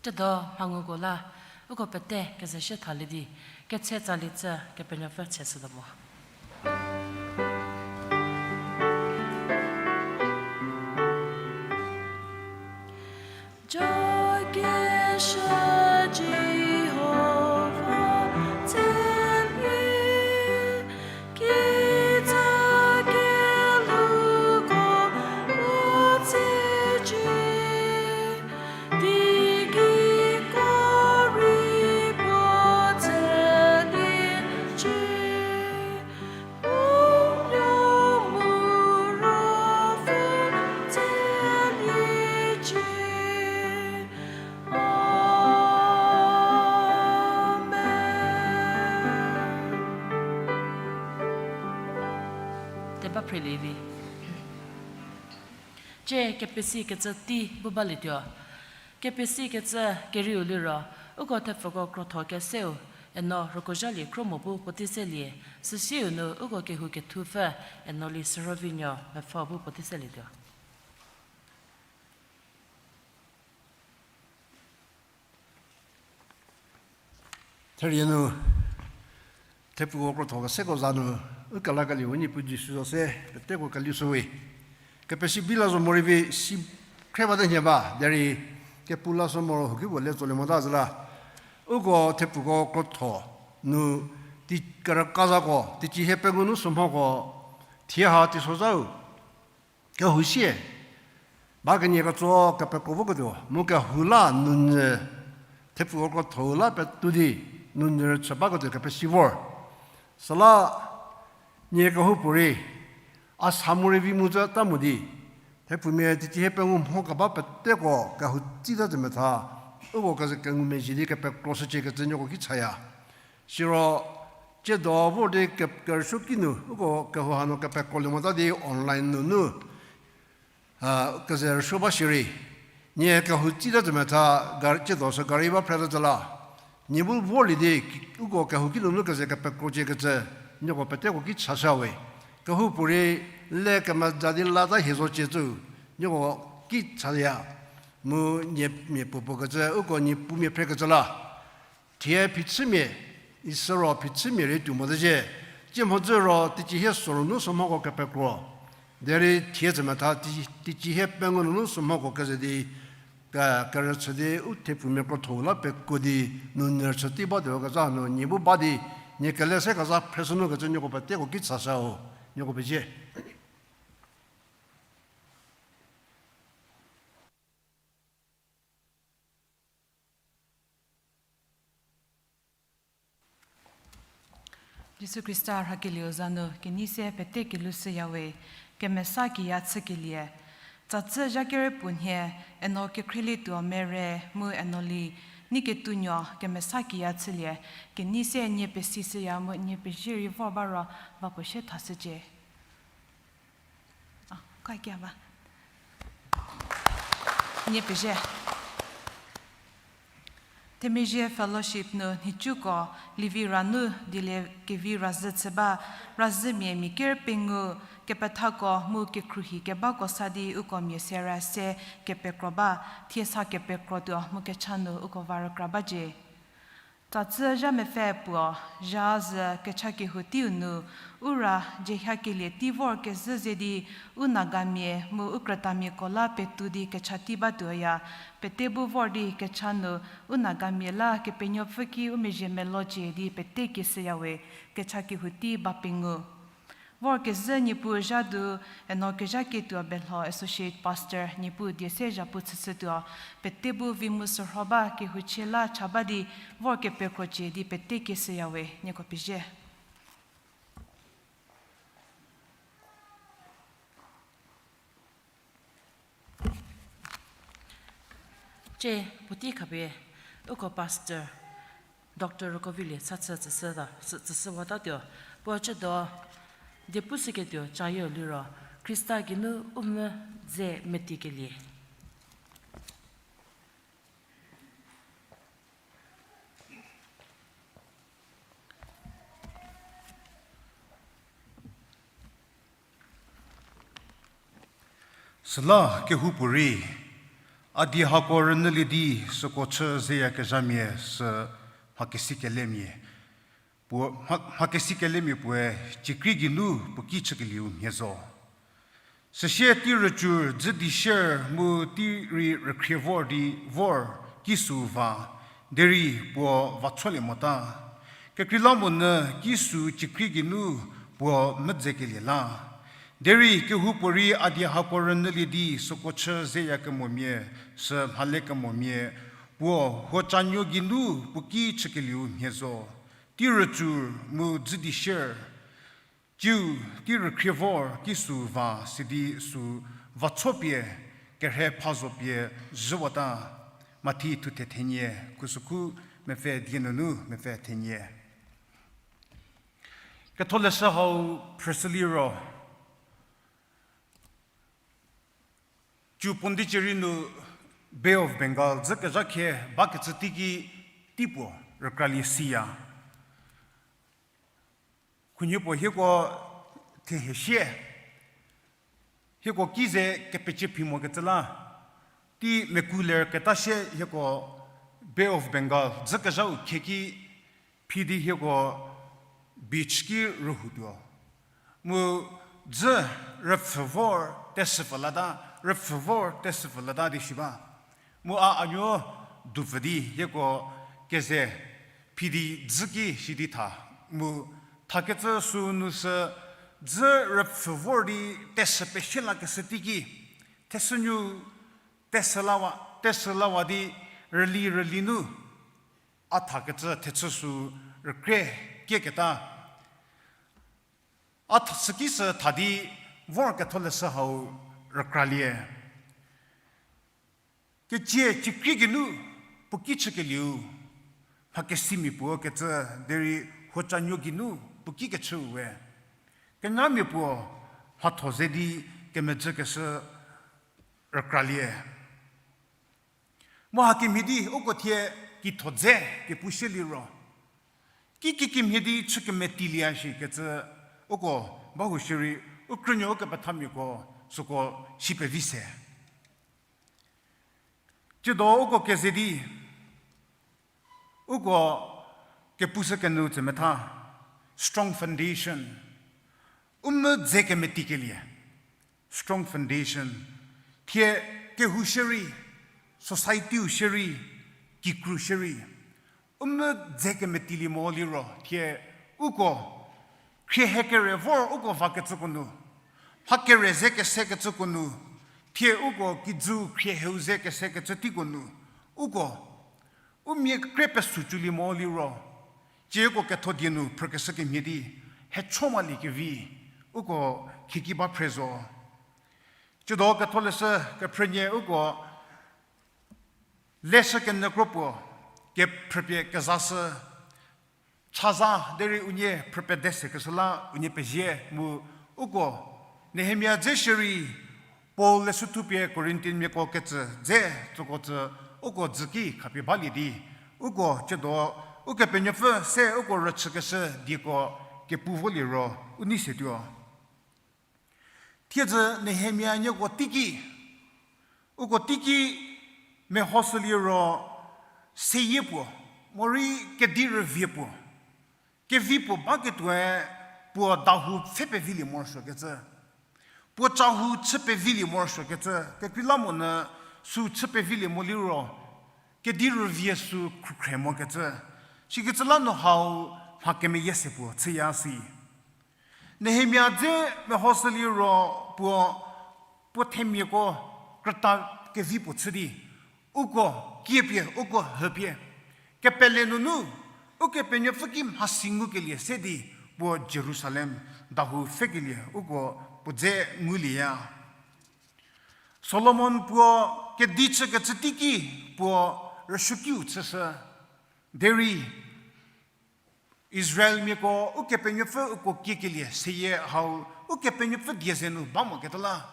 Thiedo mhanguko la, uko pete kezeshü thalie di, ketse tsali tsü Kepenuopfü tsheshütuo mo. Jokeshü Jihova tselie, kijü kelhouko u tsücie, teigei ko rei puo tsüliecie. Teba phrelie vi. Cie kepesikecü tei bu balietuo. Kepesikecü kerieu liro, uko thepfuko krotho keseu, eno rükozhalie kro mo bu puotei selie, süsiu nu uko kehou kethupfü, eno Li Sürhovinuo mepfü bu puotei selietuo. Therie nu, thepfuko krotho keseko za nu, u kelakelie u Niepuu Jisu zo se, peteko kelishüwe. Kepesi bi la zo morei vi si khre bate nhie ba, derei kepu la so moro huki puo le tsolie mota zü la. Uko thepfuko krotho nu, tei kerüka zako, teicie hie pengou nu sü mhoko, thie ha teisozhau kehou sie, ba kenie ketso kepekro voketuo, mu kehou la nunyü, thepfuko krotho la petou di, nunyü rüchü baketuo kepesi vor. Süla, nie kehoupuorei, a sa morei vi mu züta mo di, Thepfumia teicie hie pengou mho keba peteko kehou tsita zü metha, uko keze kengumezhie di kepekro shücie kecü nieko ki chaya. Siro, tsiedo vor di ke-, kerüsuo kinu, uko kehou hanu kepekrolie mota di online nunu, a, keze rüsuo ba shierei. Nie kehou tsita zü metha, gar-, tsiedo sü gari ba phreta zü la. Nie bu vorlie di, ki-, uko kehou kinunu keze kepekrocie kecü, nieko peteko ki chashüwe. Kehoupuorei le kemeza di lata hie zocie cü, nieko ki chaya. Mu nie mia puopuo kecü, uko nie pumia phre kecü la. Thie phichümia, isiro phichümia rei tuo mote zhie. Tsie mhodzü ro teicie hie sorou nu sü mhoko kepekro. Derei thie zü metha tei-, teicie hie pengou nunu sü mhoko keze di, ke-, kerüchü di u thepfumia krotho la pekuo di, nu nyü rüchü tei batuo kezha nu nie bu ba di, nie kele se kezha phreshü nu kecü nieko peteko ki chashüo, nieko pezie. Jisu Khrista rhakelieu za nu kenei se pete kelhou shüyawe, kemesa kiya chükelie. Tsatsi zha kere puo nhie, eno kekhrielietuo mere mu eno li, nei ketuonuo kemesa kiya chülie, kenei se nie pesi shüya mu nie pezie rei vor ba ro va puo sie thashücie. A, ka kia ba. Nie pezie. Themezhie Fellowship nu nhicuko Livi ra nu dilie kevi razhü chü ba, razhümia mia ker pengou, kepethako mu kekhruohi kebako sa di uko mia sera se kepekro ba, thie sa kepekrotuo mu kecha nu uko va rükra bacie. Tsatsi zha mepfü puo, zha zü kecha kehou teiu nu, u ra jehia kelie tei vor kezhü ze di, u Nagamia mu u krütamiako la petou di kecha tei batuoya, pete bu vor di kecha nu, u Nagamia la Kepenuopfü ki u mezhie melocie di pete ki shüyawe, kecha kehou tei ba pengou. Vorkezhü Niepuu zha du, eno kezhaketuo Belho Associate Pastor Niepuu die se zhapu chüshütuo, pete bu vi mu sürho ba kehouchie la cha ba di, vor kepekrocie di pete ki shüyawe, nieko pezie. Cie, puotei khapie, uko Pastor, Doctor Rükovilie sa chü tsüshüta, sü-, tsüshüwatatuo, puo ciedo, diepushüketuo cayieu liro, Khrista geinu u mvü dze metikelie. Süla kehoupuorei, a die hako rünyülie di süko chü zeyakezhamia sü mhakesikele-, puo, mha-, mhakesikelemia puoe, ciekrie geinu puo ki chükelieu mhie zo. Süsie tei rücü dzü di sier mu tei rei rükhrie vor di vor ki süu va, derei puo vacholie mota. Kekreilamonyü ki süu ciekrie geinu puo mvüdzekelie la. Derei kehoupuorei a die hako rünyülie di süko chü zeyakemomia, sü mhalekemomia, puo huocanuo geinu puo ki chükelieu mhie zo. Tei rücü mu dzü di sier, ciu tei rükhrie vor ki süu va sidi süu vachopie, kerhei pha zo pie zhüwata. Mathi thuthe thenie, khusükhu mepfü die nunu mepfü thenie. Ketholeshü hau phrüshüliro, ciu Pondicherry nu Bay of Bengal dzükezha khe bakecü teiki tei puo rükralie siya. Khunhie puo hieko thehie sie, hieko ki ze kepecie phi mokecü la, tei meku ler keta sie hieko Bay of Bengal dzükezhau kheki phi di hieko beach ki rühoutuo. Mu dzü rüpfhü vor teshüpfü lata, rüpfhü vor teshüpfü lata di shi ba. Mu a anuo dupfü di hieko keze phi di dzü ki shi di tha. Mu thakecü sünu sü dzü rüpfhü vor di teshü pesie lakeshü teiki, thesünu teshü lawa, teshü lawa di rüli rüli nu a thakecü thechü sü rükrie kieketa. A tha-, süki sü tha di vor Ketholeshü hau rükralie. Kecie ciekrie geinu puo ki chükelieu, mha kesimia puo kecü, derei huocanuo geinu puo ki kechüu we. Kengamia puo mhatho ze di kemedzükeshü rükralie. Mu hakemhie di uko thie kitho dze kepu shie liro, ki kikemhie di chü kemetilie shikecü uko bahou shierei, u krünuo ukepethamiako süko si pevi se. Tsiedo uko keze di, uko kepushü kenyü tse metha, strong foundation. U mvü dze kemetikelie, strong foundation. Thie kehou shierei, society-u shierei, kikru shierei, u mvü dze kemetilie mo liro, thie uko khriehie kere vor uko vakecüko nu, mha kere ze kesekecüko nu, thie uko kijüu khriehie-u ze kesekecü teiko nu, uko u mia kre pesu cülie mo liro, tsieko ketho die nu phrükeshü kemhie di, hecho malie kevi, uko khieki ba phre zo. Tsiedo ketholeshü kephrünie uko leshü kenyü kro puo, kephrüpie kezashü, chaza derei unie phrüpie dese keshü la unie pezie mu uko Nehemia dze shierei, Paul leshü thupie Corinthianmiako kecü dze tsüko tsü uko dzüki khapie balie di, uko tsiedo Ukepenuopfü se uko rüchükeshü dieko kepu volie ro u nei se tuo. Thiedzü Nehemia nieko teiki, uko teiki mehoshü liro seyie puo, morei kedi rüvie puo, kevi puo baketuoe puo dahou pfhe pevilie morosuokecü, puo cahou chü pevilie morosuokecü, kekreilamonyü sü chü pevilie mo liro, kedi rüvie sü khrukhre mokecü, sikecü la nu hau mha kemeyie se puo chüya si. Nehemia dze mehoshü liro puo, puo themiako krüta kevi puo chü di, uko kiepie, uko hüpie, kepele nunu, Ukepenuopfü ki mhasi ngukelie se di, puo Jerusalem dahou pfhekelie uko puo dze ngulieya. Solomon puo kedi chükecü teiki puo rüsuokiu chüshü. Derei Israelmiako Ukepenuopfü uko kiekelie seyie hau Ukepenuopfü die ze nu ba moketa la,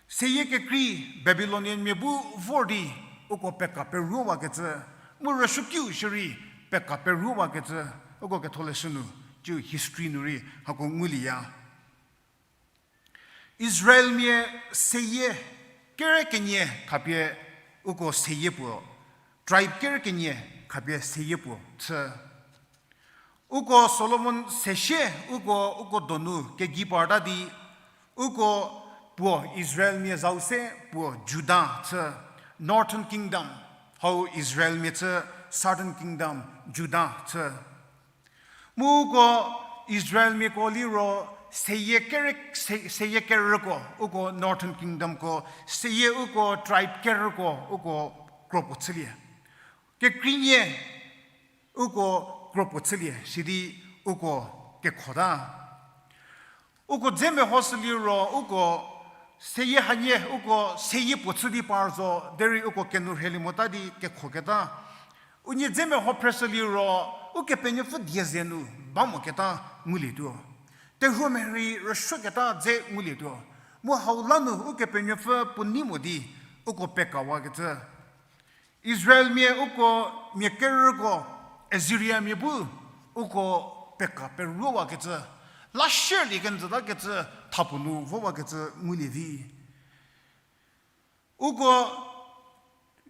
seyie kekrei Babylonianmia bu vor di uko peka peruowakecü, mu rüsuokiu shierei peka peruowakecü, uko ketholeshü nu, tsiu history nu rei hako ngulieya. Israelmia seyie kere kenie khapie uko seyie puo, tribe kere kenie khapie seyie puo chü. Uko Solomon sesie uko, uko donu kegei parta di, uko puo Israelmia zau se puo Juda chü, Northern Kingdom, hau Israelmia chü Southern Kingdom, Juda chü. Mu uko Israelmiako liro seyie kere, se-, seyie kerüko, uko Northern Kingdomko, seyie uko tribe kerüko, uko kropuo chülie. Kekreinie uko kropuo chülie, sidi uko kekhota. Uko dze mehoshü liro, uko seyie hanie, uko seyie puo chü di par zo, derei uko kenu rhielie mota di kekhoketa. Unie dze meho phreshü liro, Ukepenuopfü die ze nu ba moketa ngulietuo. Terhuomia rei rüsuoketa dze ngulietuo. Mu hau la nu Ukepenuopfü puo nei mo di uko pekawakecü. Israelmia uko mia kerüko, Assyriamia bu uko peka peruowakecü, la shierlie kenjütakecü, thapuo nu vowakecü ngulie vi. Uko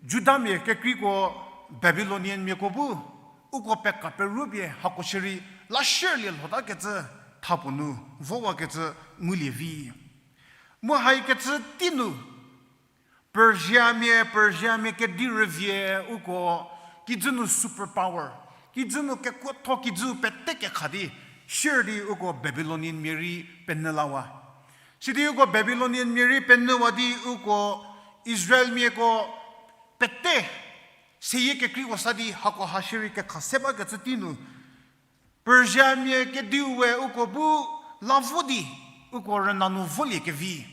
Judamia kekreiko Babylonianmiako bu uko peka peruopie hako shierei la shierlie lhotakecü, thapuo nu vowakecü ngulie vi. Mu haikecü tei nu Persiamia, Persiamia kedi rüvie uko kijü nu super power, kijü nu kekuotho kijü pete kekha di, shierlie uko Babylonianmia rei penyü lawa. Sidi uko Babylonianmia rei penyüwa di uko Israelmiako pete seyie kekreiko sa di hako ha shierei kekha se bakecü tei nu Persiamia kediu we uko bu la vo di, uko rüna nu volie kevi.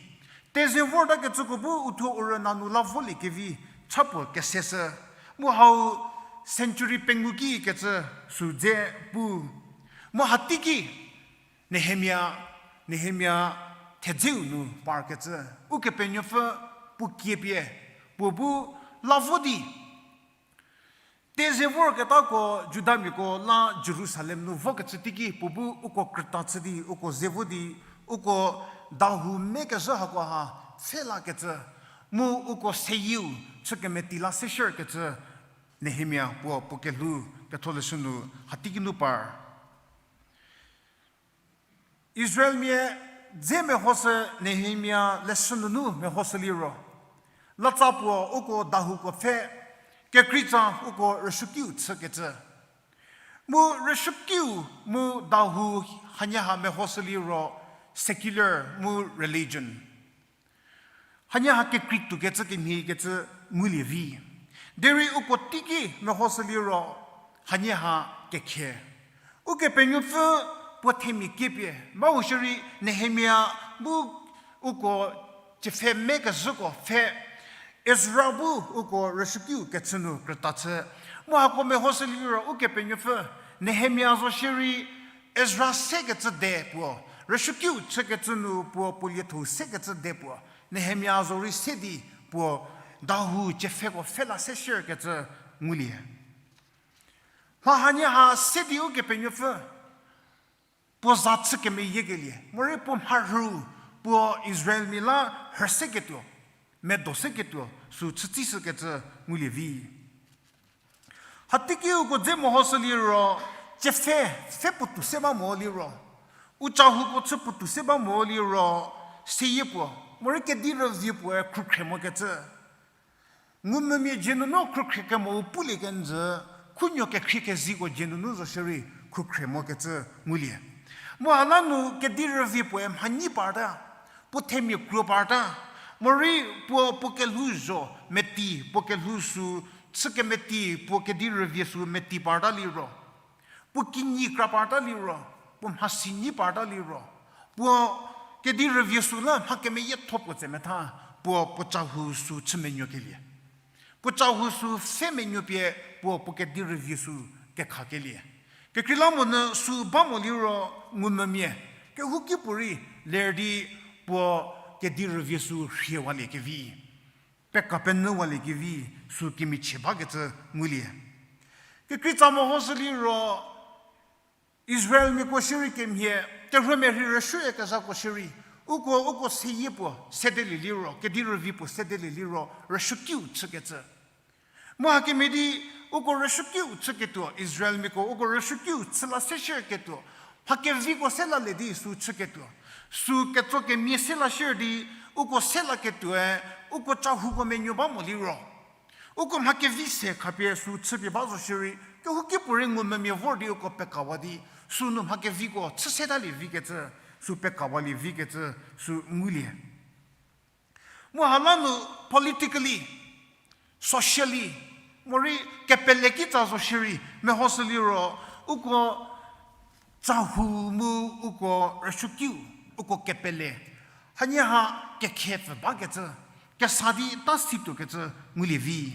Teze vortakecüko bu uthuo u rüna nu la volie kevi cha puo keseshü. Mu hau century pengou ki kecü sü dze pu. Mu hateiki Nehemia, Nehemia thedzeu nu parkecü. Ukepenuopfü puo kiepie, puo bu la vo di teze vorketako Judamiako la Jerusalem nu vokecü teiki puo bu uko krüta chü di, uko ze vo di, uko dahou mekezhü hakoha pfhe lakecü, mu uko seyieu chü kemeti la seshürkecü, Nehemia puo puo kelhou ketholeshü nu hateiki nu par. Israelmia dze mehoshü Nehemia leshü nunu mehoshü liro, latsa puo uko dahouko pfhe, kekreitsa uko rüsuokiu chükecü. Mu rüsuokiu mu dahou hanie ha mehoshü liro secular mu religion. Hanie ha kekrei tuokecü kemhiekecü ngulie vi. Derei uko teiki mehoshü liro hanie ha kekhe. Ukepenuopfü puo themia kiepie, ba u shierei Nehemia bu uko tsiepfhe mekezhüko pfhe, Ezra bu uko rüsuokiu kechü nu krüta chü. Mu hako mehoshü liro Ukepenuopfü Nehemia zo shierei Ezra sekecü de puo, rüsuokiu chükecü nu puo puo lietho sekecü de puo, Nehemia zo rei se di puo dahou tsiepfheko pfhe la seshürkecü ngulie. Mha hanie ha se di Ukepenuopfü puo za chü kemeyiekelie, morei puo mharhü, puo Israelmia la rhü seketuo, medo seketuo sü chütsishükecü ngulie vi. Hateiki uko dze mehoshü liro, tsiepfhe, pfhe puotou se ba mo liro, u cahouko chü puotou se ba mo liro, seyie puo, morei kedi rüvie puoe khrukhrie mokecü. Ngumvümia dzie nunu khrukhrie kemo u pulie kenjü, khunuo kekhrie keziko dzie nunu zo shierei khrukhrie mokecü ngulie. Mu ha la nu kedi rüvie puoe mhanyi parta, puo themia kruo parta, morei puo puo kelhou zho meti, puo kelhou sü chü kemeti, puo kedi rüvie sü meti parta liro, puo kinyi kra parta liro, puo mhasi nyi parta liro, puo kedi rüvie sü la mha kemeyietho puo tse metha, puo puo cahou sü chü menuokelie. Puo cahou sü pfhe menuo pie puo puo kedi rüvie sü kekhakelie. Kekreilamonyü sü ba mo liro ngumvümia, kehouki puorei ler di puo kedi rüvie sü rhiewalie kevi, pekapenyüwalie kevi sü kemichie bakecü ngulie. Kekreitsa mehoshü liro, Israelmiako shierei kemhie, terhuomerhei rüsuoyakezhako shierei, uko, uko seyie puo sedelie liro, kedi rüvie puo sedelie liro, rüsuokiu chükecü. Mu hakemhie di, uko rüsuokiu chüketuo, Israelmiako uko rüsuokiu chü la seshürketuo, mha keviko se lalie di sü chüketuo, sü ketso kemia se la shier di, uko se laketuoe, uko cahouko menuo ba mo liro, uko mha kevi se khapie sü chüpie ba zo shierei, kehouki puorei ngumvümia vor di uko pekawa di, sü nu mha keviko chü setalie vikecü, sü pekawalie vikecü, sü ngulie. Mu ha la nu politically, socially, morei kepele kitsa zo shierei mehoshü liro, uko cahou mu uko rüsuokiu, uko kepele, hanie ha kekhe pfü bakecü, kesa di ta situokecü ngulie vi.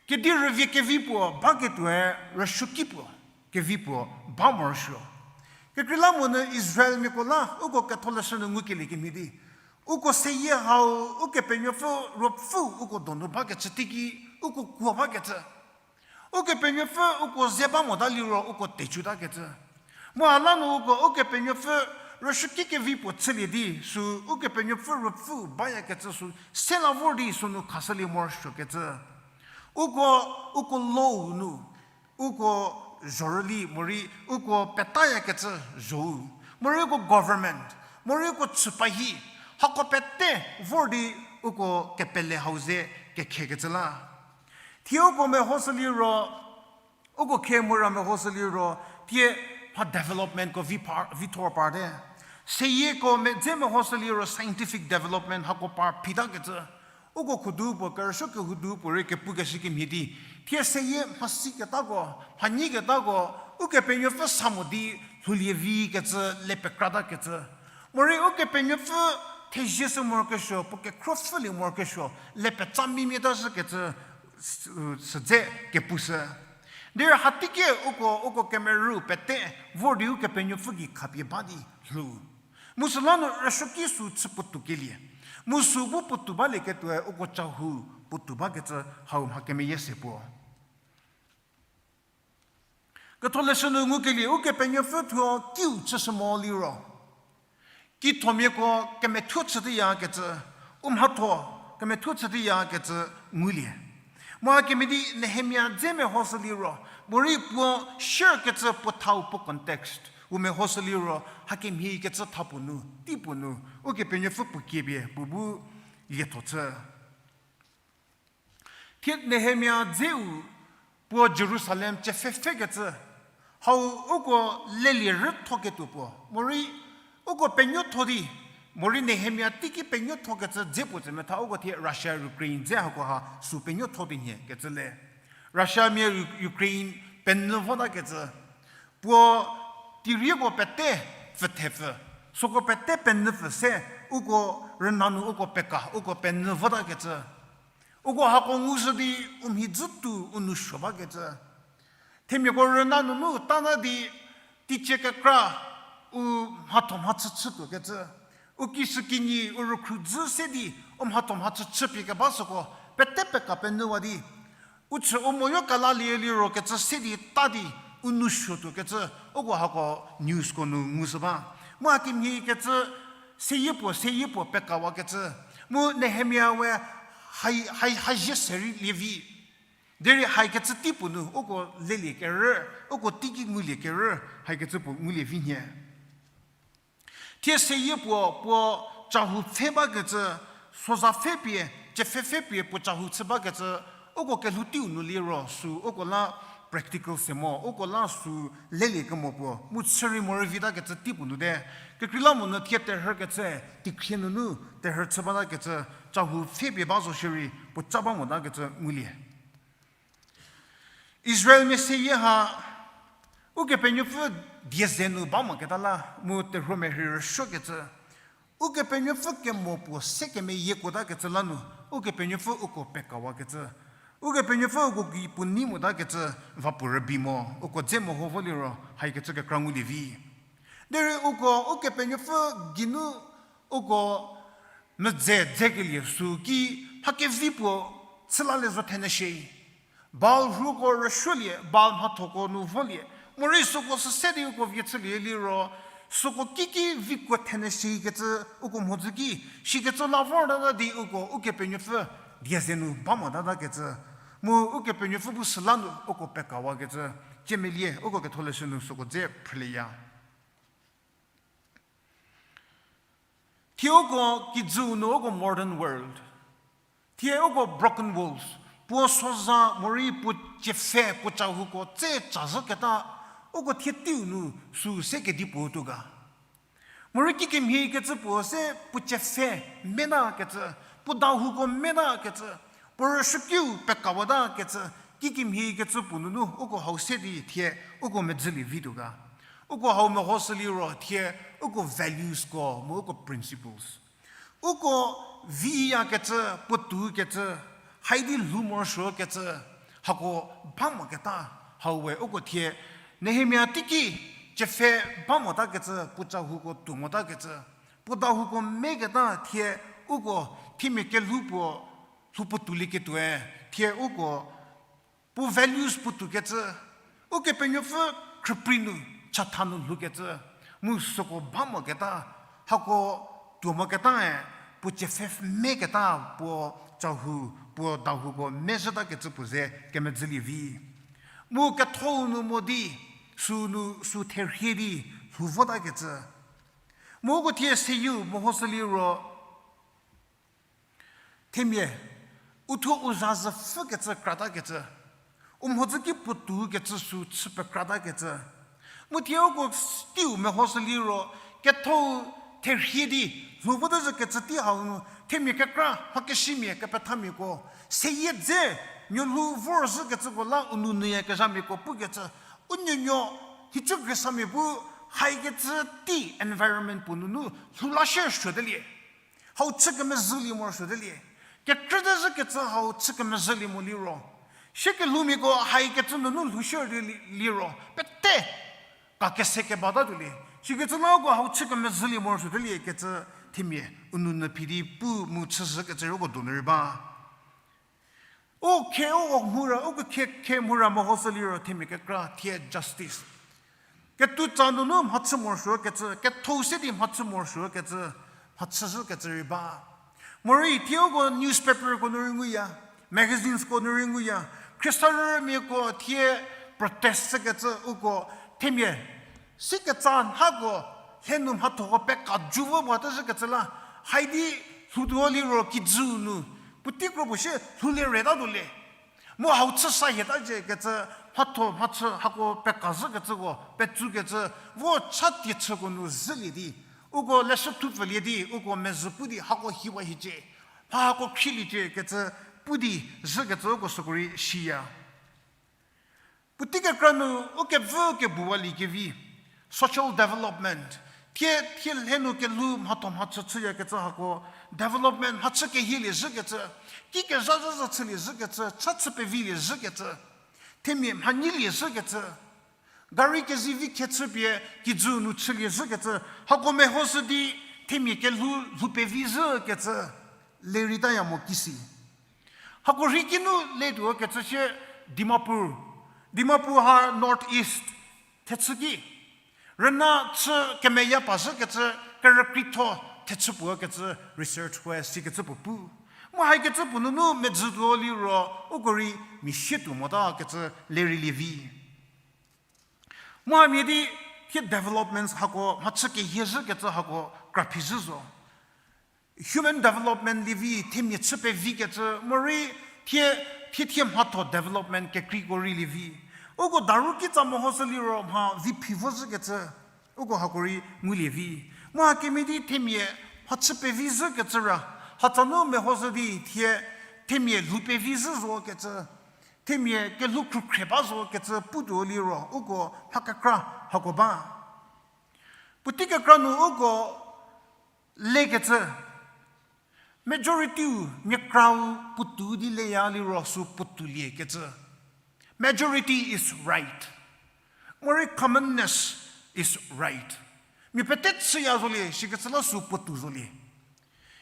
Kedi rüvie kevi puo baketuoe rüsuoki puo kevi puo ba morosuo. Kekreilamonyü Israelmiako la uko ketholeshü nu ngukelie kemhie di, uko seyie hau Ukepenuopfü Ruopfü uko donu bakecü teiki uko kuo bakecü. Ukepenuopfü uko ze ba mota liro uko tecutakecü. Mu ha la nu uko Ukepenuopfü rüsuoki kevi puo chülie di sü Ukepenuopfü Ruopfü bayakecü sü se la vor di sünu khashülie morosuokecü. Uko, uko law nu, uko zhorüli morei uko petayakecü zhou, morei uko government, morei uko chüpahi, hako pete vor di uko kepele hau ze kekhekecü la. Thie uko mehoshü liro, uko khe mura mehoshü liro, thie mha developmentko vi par, vi thor parte. Seyieko me, dze mehoshü liro scientific development hako par phitakecü. Uko khudu puo, kerüsuo kehoudu puorei kepukeshü kemhie di, thie seyie mhasiketako, mhanyiketako, Ukepenuopfü sa mo di lhoulie vikecü le pekratakecü. Morei Ukepenuopfü thezie sü morokesuo, puo kekhruopfülie morokesuo, le petsa mimie ta shükecü, sü, sü dze kepushü. Derei hateikie uko, uko kemerü pete, vor di Ukepenuopfü gei khapie ba di lhou. Mu süla nu rüsuoki sü chü puotou kelie. Mu sü bu puotou balieketuoe uko chahou puotou bakecü hau mha kemeyie se puo. Ketholeshü nu ngukelie Ukepenuopfü thuo kiu chüshü mo liro, kithomiako kemethuo chüteyakecü, u mhatho kemethuo chüteyakecü ngulie. Mu hakemhie di Nehemia dze mehoshü liro, morei puo share kecü puo thau puo context u mehoshü liro, hakemhie kecü tha puo nu, tei puo nu, Ukepenuopfü puo kiepie puo bu lietho chü. Thie Nehemia dzeu puo Jerusalem chepfhepfhekecü, hau uko lelie rüthoketuo puo. Morei uko penuotho di, morei Nehemia teiki penuothokecü dze puo tse metha uko thie Russia, Ukraine dze hakoha sü penuotho di nhie kecü le. Russiamia Ru-, Ukraine penyü votakecü. Puo teirieko pete pfüthepfü. Süko pete penyü pfü se, uko rüna nu uko peka, uko penyü votakecü. Uko hako ngushü di u mhi dzütu u nou suo bakecü. Themiako rüna nunu tata di teicie kekra u mhatho mhachü chütuokecü. U kishükinyi u rükhru dzü se di u mhatho mhachü chüpie keba süko pete peka penyüwa di u chü u moyo kelalie liro kecü se di ta di u nou suotuokecü, uko hako newsko nu ngushü ba. Mu hakemhie kecü seyie puo, seyie puo pekawakecü. Mu Nehemia we hai, hai, hazie se rei lievi. Derei haikecü tei puo nu uko lelie kerü, uko teiki ngulie kerü, haikecü puo ngulie vi nhie. Thie seyie puo, puo chahou pfhe bakecü, soza pfhepie, chepfhepfhepie puo chahou chü bakecü, uko kelhou teiu nu liro sü uko la practical se mo, uko la sü lelie kemo puo mu chü rei morei vitakecü tei puo nu te. Kekreilamonyü thie terhü kecü, teikhrie nunu terhü chü batakecü, chahou pfhepie ba zo shierei puo ca ba motakecü ngulie. Israelmia seyie ha, Ukepenuopfü die ze nu ba moketa la, mu terhuomia rhei rüsuokecü. Ukepenuopfü kemo puo se kemeyiekuotakecü la nu, Ukepenuopfü uko pekawakecü. Ukepenuopfü uko gei puo nei motakecü, va puo rübei mo, uko dze meho vo liro, haikecü kekra ngulie vi. Derei uko, Ukepenuopfü geinu uko medze dzekelie sü ki, mha kevi puo chü lalie zo thene shie. Baal rhuko rüsuolie, Baal mhathoko nu volie. Morei süko süse di uko vie chülie liro, süko kiki vikuo thene shikecü uko mhodzü ki, shikecü la vortata di uko Ukepenuopfü die ze nu ba motatakecü. Mu Ukepenuopfü bu süla nu uko pekawakecü. Ciemelie uko ketholeshü nu süko dze phrülieya. Thie uko kijüu nu uko modern world. Thie uko broken walls. Puo soza morei puo ciepfhe puo cahouko tse cazhüketa, uko thie teiu nu sü se kedipuo tuo ga. Morei kikemhiekecü puo se puo ciepfhe metakecü, puo dahouko metakecü, puo rüsuokiu pekawatakecü, kikemhiekecü puo nunu uko hau se di thie uko medzülie vituo ga. Uko hau mehoshü liro thie uko valuesko mu uko principles. Uko viyakecü, puotou kecü, haidi lhou morosuokecü, hako ba moketa, hau we uko thie Nehemia teiki ciepfhe ba motakecü, puo cahouko tuo motakecü, puo dahouko meketa thie uko themia kelhou puo, lhou puotoulieketuoe, thie uko puo values puotoukecü, Ukepenuopfü khrüprei nu, chatha nu lhoukecü, mu süko ba moketa, hako tuo moketae, puo ciepfhe meketa, puo cahou, puo dahouko mezhütakecü puo ze kemedzülie vi. Mu kethou nu mo di, sünu sü therhie di lhou votakecü. Mu uko thie seyieu mehoshü liro, themia, uthuo u za zhü pfhükecü kratakecü, u mhodzü ki puotoukecü sü chü pekratakecü. Mu thie uko s-, teiu mehoshü liro, kethou therhie di, lhou vote zhükecü tei hau nu, themia kekra, mhakesimia kepethamiako, seyie dze, nuolhou vorzhükecüko la u nou nuyakezhamiako pukecü, u nuonuo, nhicu Khristamia bu, Haikecü tei environment puo nunu lhou la shie suotelie. Hau chü kemezhülie morosuotelie. Kekrüte zhükecü hau chü kemezhülie mo liro, sie kelhoumiako haikecü nunu lhou shie li-, liro pete ka kese kebata tuolie. Sikecü la uko hau chü kemezhülie morosuotelie kecü themia u nou nyü phi di pu mu chüzhükecü rei uko donu rei ba. U khe, u mhura, u khe, khe mhura mehoshü liro themia kekra thie justice. Ketutsa nunu mhachü morosuokecü, ketho se di mhachü morosuokecü, mhachüzhükecü rei ba. Morei thie uko newspaperko nu rei nguya, magazineko nu rei nguya, khriesarümiako thie protest chükecü uko themia sikecü nhako lhenu mhathoko pekaju vo puo tezhükecü la, haidi lhoutuo liro kijü nu puotei kro puo shie lhoulie reta tuolie. Mu hau chü sa hieta cie kecü, mhatho mhachü hako pekazhükecüko, petsukecü, vo cha tie chüko nu zhülie di, uko leshü thupfülie di, uko mezhü pu di hako hiwa hiecie, mha hako khrieliecie kecü pu di zhükecü uko süko rei shiya. Puotei kekra nu u kevü kebuwalie kevi, social development, thie, thie lhenu kelhou mhatho mhachü chüyakecü hako development mhachü kehielie zhükecü, ki kezha zhüzhü chülie zhükecü, cha chü pevilie zhükecü, themia mhanyilie zhükecü, gari kezivi khechü pie kijü nu chülie zhükecü, hako mehoshü di themia kelhou lhou pevi zhükecü, le reitaya mo kisi. Hako rhei kinu letuo kecü sie Dimapur. Dimapur ha North East thechü ki rüna chü kemeya pa zhükecü, kerükrietho thechü puo kecü research we sikecü puo pu. Mu haikecü puo nunu medzütuo liro uko rei mia sie tuo mota kecü le reilie vi. Mu hamia di thie developments hako mhachü kehie zhükecü hako kraphi zhü zo. Human development lievi themia chü pevikecü morei thie, thie thie mhatho development kekreiko rei lievi. Uko daru kitsa mehoshü liro mha viphi vo zhükecü, uko hako rei ngulie vi. Mu hakemhie di themia mhachü pevi zhükecü ra, hatsa nu mehoshü di thie themia lhou pevi zhü zokecü, themia kelhou khrukhre ba zokecü putuo liro uko mha kekra hako ba. Puotei kekra nu uko lekecü, majority-u, mia krau puotou di leya liro sü puotoulie kecü. Majority is right. Morei commonness is right. Mia pete chüya zolie, sikecü la sü puotou zolie.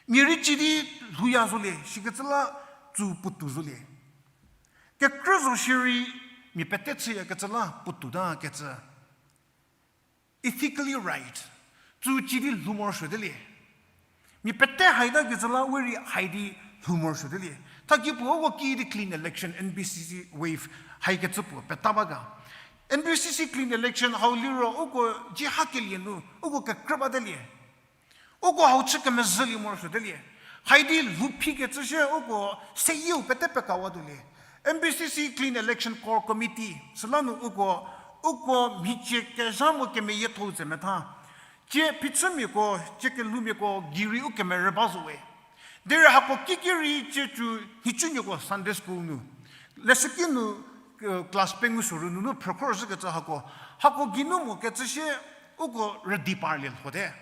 Mia rei ci di lhouya zolie, sikecü la tsü puotou zolie. Kekrü zo shierei, mia pete chüyakecü la puotou ta kecü. Ethically right. Tsü ci di lhou morosuotelie. Mia pete haita kecü la we rei hai di lhou morosuotelie. Thakie puo uko ki di clean election, N B C C wave haikecü puo peta ba ga. N B C C clean election hau liro uko ji hakelie nu uko kekrü batelie. Uko hau chü kemezhülie morosuotelie. Hai di lhou phikecü shie uko seyieu pete pekawatuolie. N B C C clean election core committee süla nu uko, uko mhicie kezha mu kemeyiethou tse metha. Tsie phichümiako, tsie kelhoumiako gei rei u kemerü ba zo we. Derei hako kiki rei tsie cü nhicunuoko Sunday school nu, leshüki nu, class pengou soru nunu phrükhro zhükecü hako, hako geinu mo kecü shie uko rüdi parlie lhote.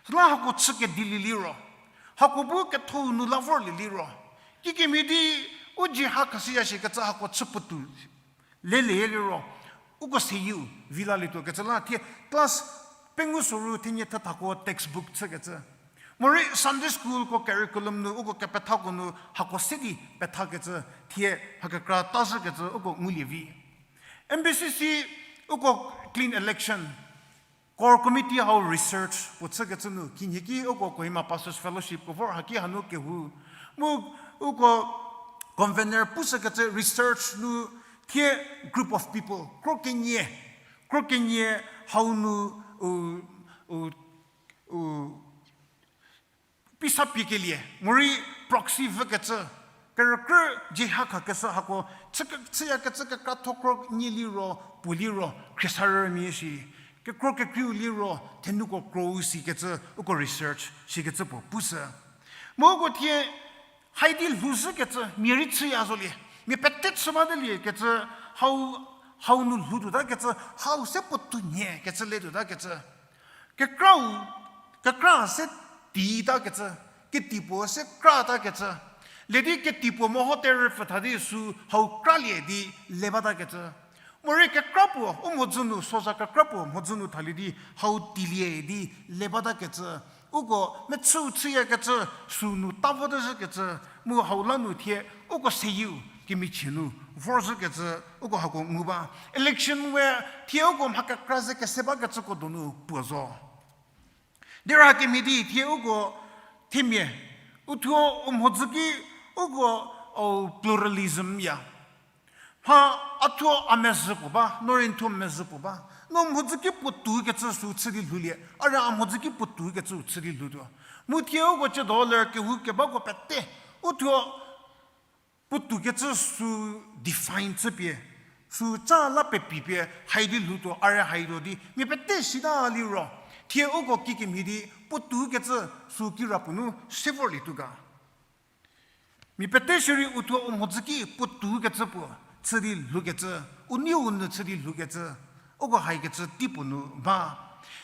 Süla hako chü kedilie liro, hako bu ketho nu la vorlie liro, kikemhie di u ji ha khashüya shikecü hako chü puotou lele liro, uko seyieu vi lalietuo kecü la thie class pengou soru thenie thethako textbook chükecü, morei Sunday school ko curriculum nu uko kepethako nu hako se di pethakecü, thie mha kekra ta zhükecü uko ngulie vi. N B C C uko clean election core committee hau research puo chükecü nu, khinhie ki uko Kohima Pastors Fellowship ko vor haki hanu kehou. Mu uko convener pushükecü research nu thie group of people kro kenie, kro kenie hau nu, u, u, u, pisa piekelie, morei proxy vükecü, kerükrü ji ha khakeshü hako, chü, chüyakecü kekratho kro nie liro, puo liro, khriesarümia shi, kekro kekreiu liro, thenuko krou sikecü, uko research sikecü puo pushü. Mu uko thie, hai di lhou zhükecü, mia rei chüya zolie, mia pete chü batelie kecü, hau, hau nu lhoutuota kecü, hau se puotou nhie kecü letuota kecü. Kekrau, kekra se titakecü, keti puo se kratakecü, le di keti puo meho terhü pfü tha di sü hau kralie di le batakecü. Morei kekra puo, u mhodzü nu, soza kekra puo mhodzü nu thalie di hau tilie di le batakecü. Uko mechüu chüyakecü, sünu ta votezhükecü, mu hau la nu thie uko seyieu kemichie nu vorzhükecü, uko hako ngu ba. Election we thie uko mha kekra ze kese bakecüko donu puo zo. Derei hakemhie di thie uko themia, uthuo u mhodzü ki uko, o, pluralism ya. Mha a thuo a mezhü puo ba, no rei n thuo mezhü puo ba. No mhodzü ki puotou kecü sü chü di lhoulie, a rei a mhodzü ki puotou kecü chü di lhoutuo. Mu thie uko chüdo ler kehou kebako pete, uthuo puotou kecü sü define chüpie, sü ca la pepi pie hai di lhoutuo, a rei haituo di mia pete sita liro, thie uko kikemhie di puotou kecü sü kirapuo nu se vorlietuo ga. Mia pete shierei uthuo u mhodzü ki puotou kecü puo chü di lhoukecü, u neiu u nyü chü di lhoukecü, uko haikecü teipuo nu ba.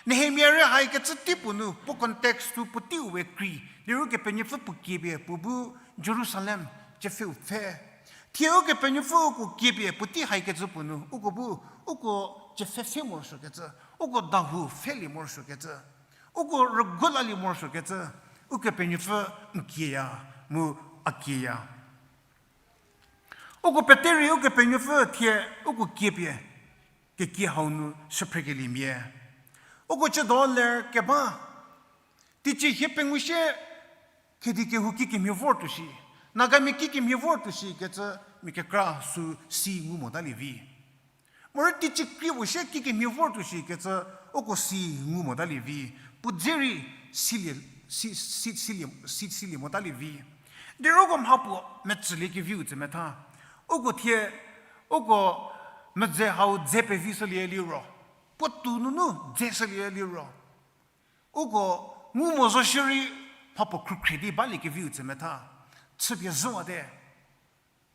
Nehemia rei haikecü teipuo nu, puo context sü puoteiu we krei, derei Ukepenuopfü puo kiepie puo bu Jerusalem chepfheu pfhe. Thie Ukepenuopfü uko kiepie puotei haikecü puo nu, uko bu, uko chepfhe pfhe morosuokecü, uko dahou pfhelie morosuokecü, uko rüguo lalie morosuokecü, Ukepenuopfü n kieya, mu a kieya. Uko pete rei Ukepenuopfü thie uko kiepie kekie hau nu shüphrekeliemia. Uko chüdo ler keba, teicie hie pengou sie khedi kehou kikemhie vortuo shi, Nagamia kikemhie vortuo shi kecü mia kekra sü si ngu motalie vi. Morei teicie krie puo sie kikemhie vortuo shi kecü uko si ngu motalie vi. Puo dze rei silie, si, si, silie, si, silie motalie vi. Derei uko mha puo metsülie keviu tse metha. Uko thie, uko medze hau dze pevi shülie liro, puotou nunu dze shülie liro, uko ngu mo zo shierei mha puo khrukhre di balie keviu tse metha. Chüpie zhüwate,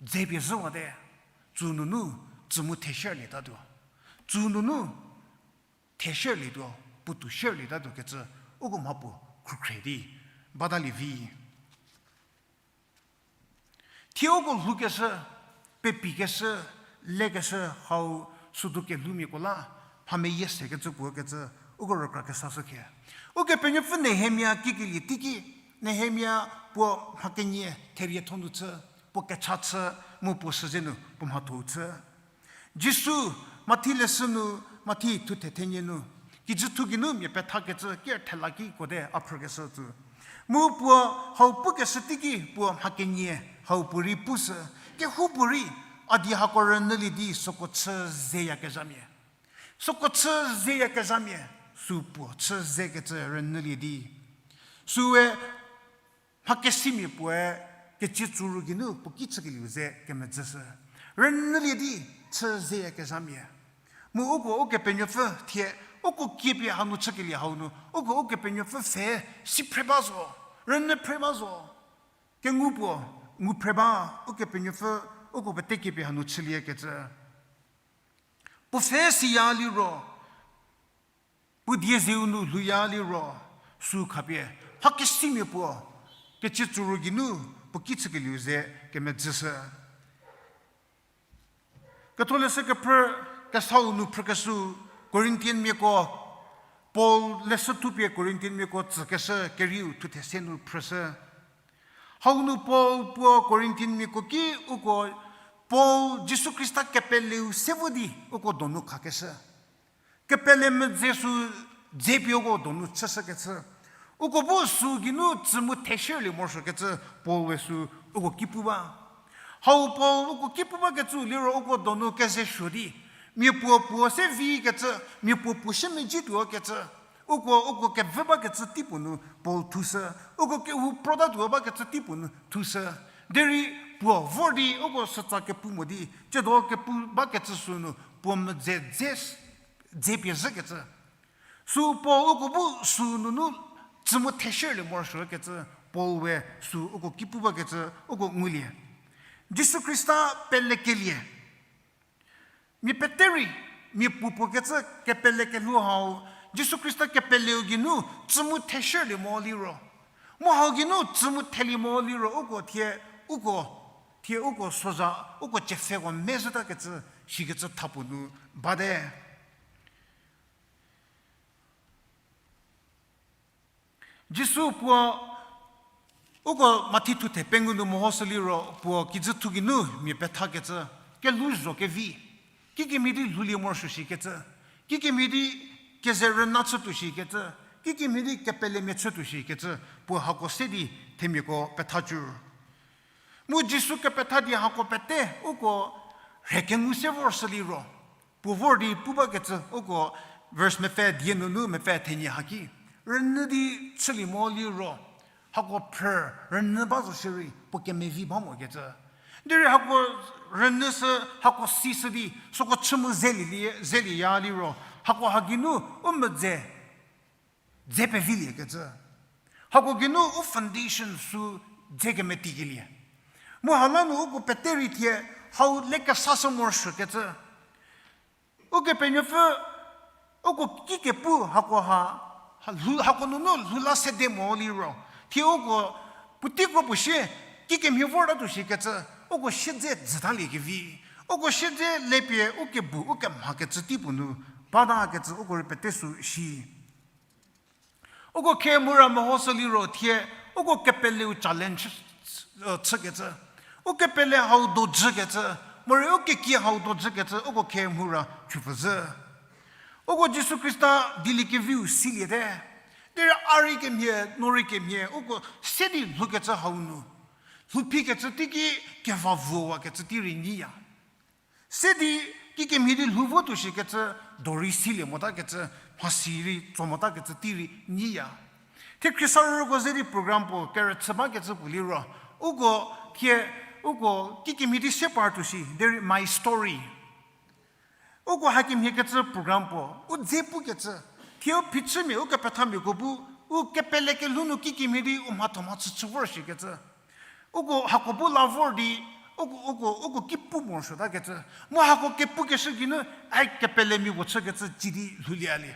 dzepie zhüwate, tsü nunu, tsü mu theshierlietatuo. Tsü nunu, theshierlietuo, puotou shierlietatuo kecü, uko mha puo khrukhre di batalie vi. Thie uko lhoukeshü, pepikeshü, lekeshü hau südu kelhoumiako la, mha meyie sekecü puo kecü, uko rükra kesashü khe. Ukepenuopfü Nehemia kikelie teiki, Nehemia puo mha kenie therietho nu chü, puo kecha chü, mu puo süze nu puo mhatho-u chü. Jisu, Mathi leshü nu, Mathi thuthe thenie nu, kijüthu geinu mia pethakecü ker thela ki kote a phrükeshü tsü. Mu puo hau pukeshü teiki puo mha kenie hau puorei pushü, kehoupuorei, a die hako rünyülie di süko chü zeyakezhamia. Süko chü zeyakezhamia, sü puo chü zekecü rünyülie di. Süe mha kesimia puoe kecie tsuru geinu puo ki chükelieu ze kemedzüshü. Rünyülie di chü zeyakezhamia. Mu uko Ukepenuopfü thie, uko kiepie hanu chükelie hau nu, uko Ukepenuopfü pfhe si phre ba zo, rünyü phre ba zo. Kengu puo, ngu phre ba, Ukepenuopfü, uko pete kiepie hanu chüliekecü. Puo pfhe siya liro, puo die zeu nu lhouya liro, sü khapie, mha kesimia puo, kecie tsuru geinu, puo ki chükelieu ze kemedzüshü. Ketholeshü kephrü kesau nu phrükeshü, Corinthianmiako, Paul leshü thupie Corinthianmiako tsükeshü kerieu thuthe se nu phrüshü. Hau nu Paul puo Corinthianmiako ki uko, Paul Jisu Khrista kepeleu se vo di uko donu khakeshü. Kepele medze sü dzepie uko donu chüshükecü. Uko bu sü geinu tsü mu theshierlie morosuokecü Paul we sü uko ki pu ba. Hau Paul uko ki pu bakecü liro uko donu kezesuo di, mia puo puo se vikecü, mia puo puo shü mezhie tuokecü, uko, uko kevü bakecü teipuo nu Paul thushü, uko kehou protatuo bakecü teipuo nu thushü. Derei puo vor di uko sütsa kepu mo di, tsiedo kepu bakecü sünu puo medze dze, dzepie zhükecü. Sü Paul uko bu sü nunu tsü mu theshierlie morosuokecü, Paul we sü uko ki pu bakecü uko ngulie. Jisu Khrista pelekelie. Mia pete rei, mia puo puo kecü kepelekelhou hau, Jisu Khrista kepeleu geinu tsü mu theshülie mo liro, mu hau geinu tsü mu thelie mo liro, uko thie, uko, thie uko soza, uko chepfheko mezhütakecü, shikecü thapuo nu bate. Jisu puo, uko Mathi thuthe pengou nu mehoshü liro puo kijü thu geinu mia pethakecü, kelhou zho kevi, kikemhie di lhoulie morosuo shikecü, kikemhie di keze rüna chütuo shikecü, kikemhie di kepelemia chütuo shikecü, puo hako se di themiako pethacü. Mu Jisu kepetha di hako pete uko rhe kengu se vorshü liro, puo vor di pu bakecü uko verse mepfü die nunu mepfü thenie haki, rünyü di chülie mo liro, hako phrü rünyü ba zo shierei puo kemevi ba mokecü. Derei hako rünyü sü, hako si sü di süko chü mu zelieya liro, hako ha geinu u medze dze peviliekecü. Hako geinu u foundation sü dze kemetikelie. Mu hau la nu uko pete rei thie hau lekesashü morosuokecü. Ukepenuopfü, uko kikepu hako ha, ha lhou, hako nunu lhou la sede mo liro, thie uko puotei kro puo shie, kikemhie vortatuo shikecü, uko siedze dzütaliekevi, uko siedze lepie ukebu ukemhakecü tei puo nu batakecü uko rei pete sü shi. Uko khe mura mehoshü liro thie, uko kepeleu challenge, chükecü. Ukepele hau dojükecü, morei ukekie hau dojükecü, uko khe mura chüpfü zhü. Uko Jisu Khrista dieliekeviu siliete. Derei a rei kemhie, no rei kemhie, uko se di lhoukecü hau nu, lhouphikecü teiki keva vuowakecü tei rei nyiya. Se di kikemhie di lhou votuo shikecü, do rei silie motakecü, mhasi rei tso motakecü tei rei nyiya. Thie khriesarüko ze di program puo kerüchü bakecü puo liro, uko thie, uko kikemhie di se partuo shi, derei my story. Uko hakemhiekecü program puo u dze pukecü, thie u phichümia, u kepethamiako bu, u kepele kelhou nu kikemhie di u mhatho mha chüchü vor shikecü. Uko hako bu la vor di, uko, uko, uko ki pu morosuotakecü. Mu hako kepukeshü geinu, ai kepelemia puo chükecü ci di lhoulie a lie.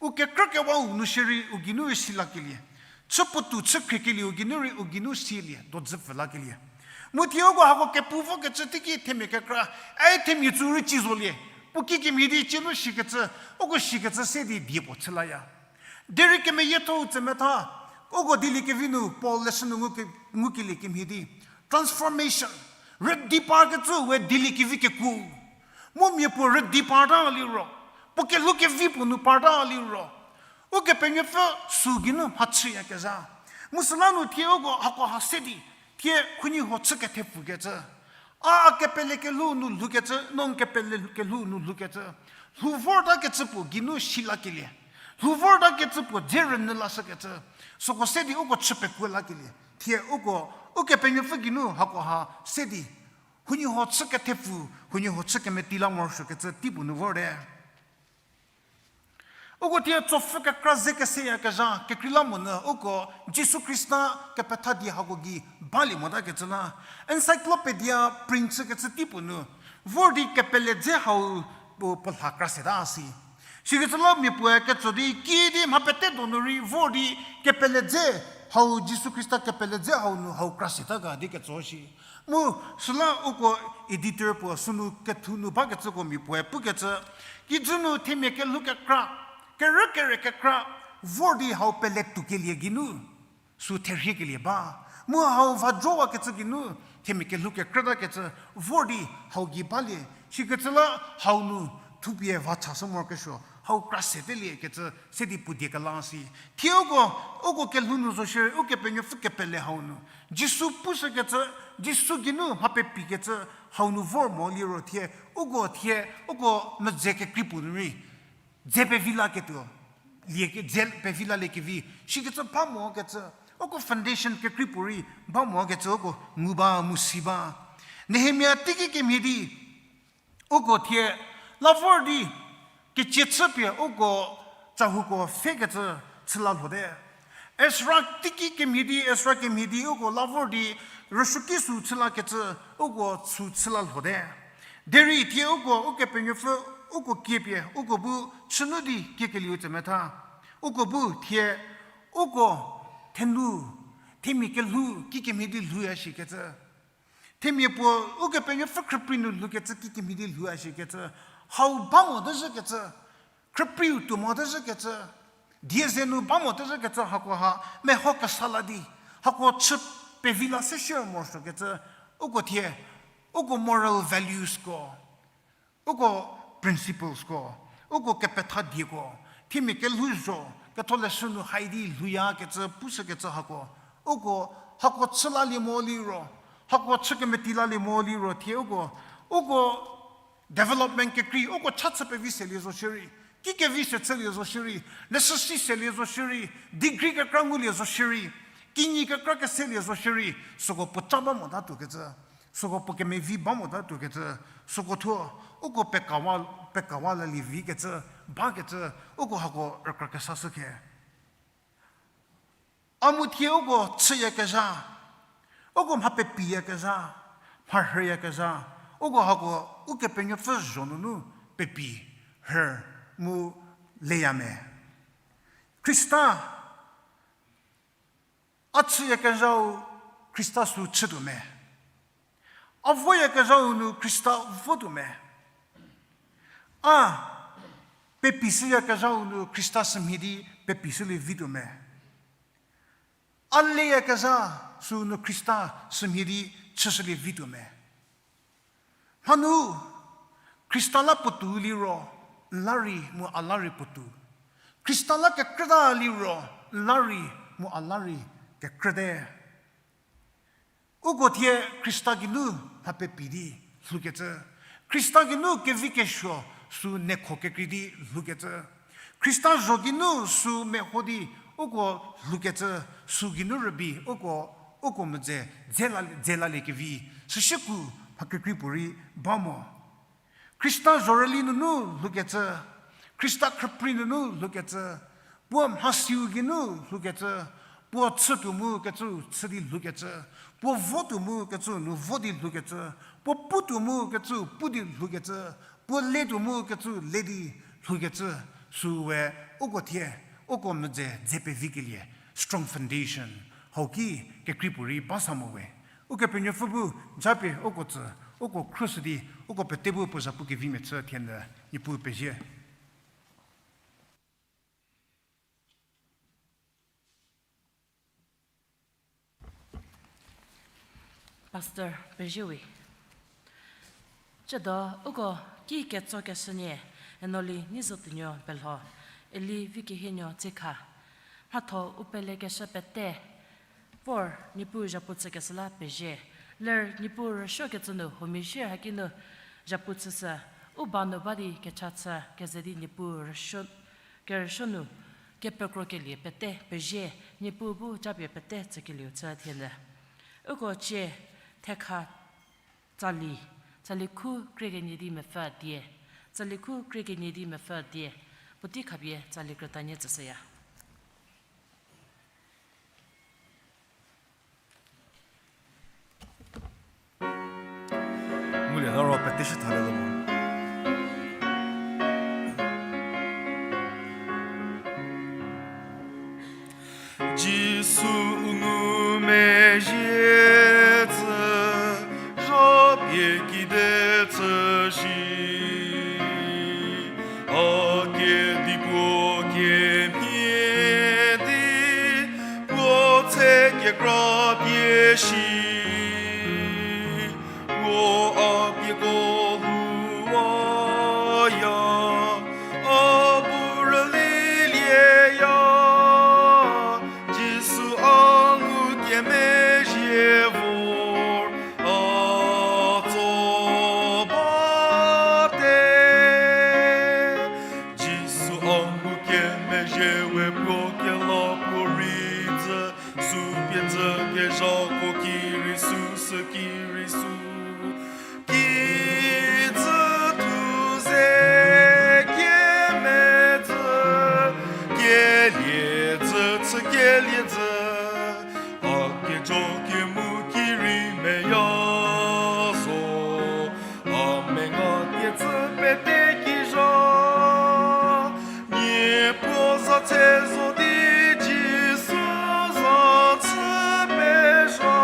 U kekrükewau nu shierei u geinu rei si lakelie. Chü puotou chü khriekelieu geinu rei u geinu silie, dojü pfü lakelie. Mu thie uko hako kepu vokecü teiki themia kekra, ai themia tsu rei ci zolie. Puo kikemhie di cie nu shikecü, uko shikecü se di die puo chü laya. Derei kemeyiethou tsemetha, uko dieliekevi nu, Paul leshü nu nguke-, ngukelie kemhie di. Transformation. Rüdi parkecü we dieliekevi kekuo. Mu mia puo rüdi parta liro, puo kelhou kevi puo nu parta liro, Ukepenuopfü sü geinu mhachüyakezha. Mu süla nu thie uko hako ha se di, thie khunhie ho chü kethepfukecü. A, a kepele kelhou nu lhoukecü, no n kepele kelhou nu lhoukecü. Lhou vortakecü puo geinu si lakelie. Lhou vortakecü puo dze rünyü lashükecü. Süko se di uko chü pekuo lakelie. Thie uko, Ukepenuopfü geinu hako ha se di, khunhie ho chü kethepfu, khunhie ho chü kemeti la morosuokecü tei puo nu vorte. Uko thie tsopfü kekra ze keseyakezha kekreilamonyü uko Jisu Khrista kepetha die hako gei balie motakecü la, Encyclopedia print chükecü tei puo nu, vor di kepele dze hau puo, puo lha kra seta si. Sikecü la mia puoe ketso di kiüdi mha pete donu rei vor di kepele dze hau, Jisu Khrista kepele dze hau nu hau kra seta ga di ketso shi. Mu süla uko editor puo sünu kethu nu bakecüko mia puoe pukecü, kijü nu themia kelhou kekra, kerükere kekra, vor di hau pele toukelie geinu sü therhiekelie ba. Mu hau vajowakecü geinu themia kelhou kekrütakecü vor di hau gei balie. Sikecü la hau nu thupie va chashü morokesuo, hau kra seteliekecü se di puo die kela si. Thie uko, uko kelhou nu zo shierei Ukepenuopfü kepele hau nu, Jisu pushükecü, Jisu geinu mha pepikecü hau nu vor mo liro thie, uko thie, uko medze kekrei puo nu rei dze pevi laketuo, lie ke, dze pevi laliekevi, sikecü ba mokecü, uko foundation kekrei puorei ba mokecü uko ngu ba mu si ba. Nehemia teiki kemhie di, uko thie la vor di, kecie chüpie uko cahuko pfhekecü chü la lhote. Ezra teiki kemhie di, Ezra kemhie di uko la vor di, rüsuoki sü chü lakecü uko sü chü la lhote. Derei thie uko Ukepenuopfü uko kiepie, uko bu chünu di kiekelieu tse metha. Uko bu thie, uko thenu, themia kelhou kikemhie di lhouya shikecü. Themia puo Ukepenuopfü khrüprei nu lhoukecü kikemhie di lhouya shikecü. Hau ba mo tezhükecü. Khrüpreiu tuo mo tezhükecü. Die ze nu ba mo tezhükecü hakoha meho kesa la di. Hako chü pevi la se shie morosuokecü. Uko thie, uko moral valuesko. Uko principlesko, uko kepethadieko, themia kelhou zho, ketholeshü nu hai di lhouyakecü, pushükecü hako, uko, hako chü lalie mo liro, hako chü kemeti lalie mo liro, thie uko, uko development kekrei, uko cha chü pevi selie zo shierei, ki kevi se chülie zo shierei, leshüsi selie zo shierei, degree kekra ngulie zo shierei, kinyi kekra keselie zo shierei, süko puo cha ba motatuokecü. Süko puo kemevi ba motatuokecü, süko thuo, uko pekawa, pekawa lalie vikecü, bakecü, uko hako rükra kesashü khe. A mu thie uko chüyakezha, uko mha pepiyakezha, mha rhüyakezha, uko hako Ukepenuopfü zho nunu pepi, rhü, mu leya me. Khrista a chüyakezhau Khrista sü chütuo me. A voyakezhau nu Khrista votuo me. A pepishüyakezhau nu Khrista sümhie di pepishülie vituo me. A leyakezha sü nu Khrista sümhie di chüshülie vituo me. Mhanu, Khrista la puotou liro, n la rei mu a la rei puotou. Khrista la kekrüta liro, n la rei mu a la rei kekrüte. Uko thie Khrista geinu mha pepi di lhoukecü. Khrista geinu kevi kesuo sü nekho kekrei di lhoukecü. Khrista zho geinu sü meho di uko lhoukecü, sü geinu rübei uko, uko medze dze la, dze lalie kevi, süshüku mha kekrei puorei ba mo. Khrista zhorüli nunu lhoukecü, Khrista khrüprei nunu lhoukecü, puo mhasiu geinu lhoukecü, puo chütuo mu kecü chü di lhoukecü, puo votuo mu kecü nu vo di lhoukecü, puo putuo mu kecü pu di lhoukecü, puo letuo mu kecü le di lhoukecü, süwe uko thie, uko medze dze pevikelie, strong foundation, hau ki kekrei puorei ba sa mo we. Ukepenuopfü bu japie uko tsü, uko khrüshü di, uko pete bu puo zhapu kevimia chü thie nyü, Niepuu pezie. Pastor, pezie we. Chüdo uko ki ketsokeshü nie, Enoli Neizotuonuo Belho, Eli Vikehienuo Tsikha. Mhatho u pelekeshü pete, vor Niepuu zhapu chükeshü la pezie. Ler Niepuu rüsuokecü nu huomia shie haki nu zhapu chüshü, u ba nu ba di kecha chü keze di Niepuu rüsuo, kerüsuo nu kepekrokelie pete pezie, Niepuu bu japie pete tsükelieu chü thie nyü. Uko cie thekha tsali, tsali khu krie kenie di mepfü die, tsali khu krie kenie di mepfü die, puotei khapie tsali krütanie tsüshüya. Ngulie la ro pete shüthalie lo mo. Jisu u ngumezhie tsü, zhapie kide tsü shi. A kedipuo kemhie di, puo tse kekra pie shi. Puo a pieko lhouwaya, a bu rülilieya. Jisu a ngukemezhie vor, a tso bate. Jisu a ngukemezhie we puo kela puo rei dzü, sü pie dzü kezhako ki rei sü sü ki rei sü. Kijü thu ze kemedzü, kelie dzü chü kelie dzü, a kejo kemu ki rei meya zo, a menga kecü pete ki zha. Zo di Jisu za chü pezha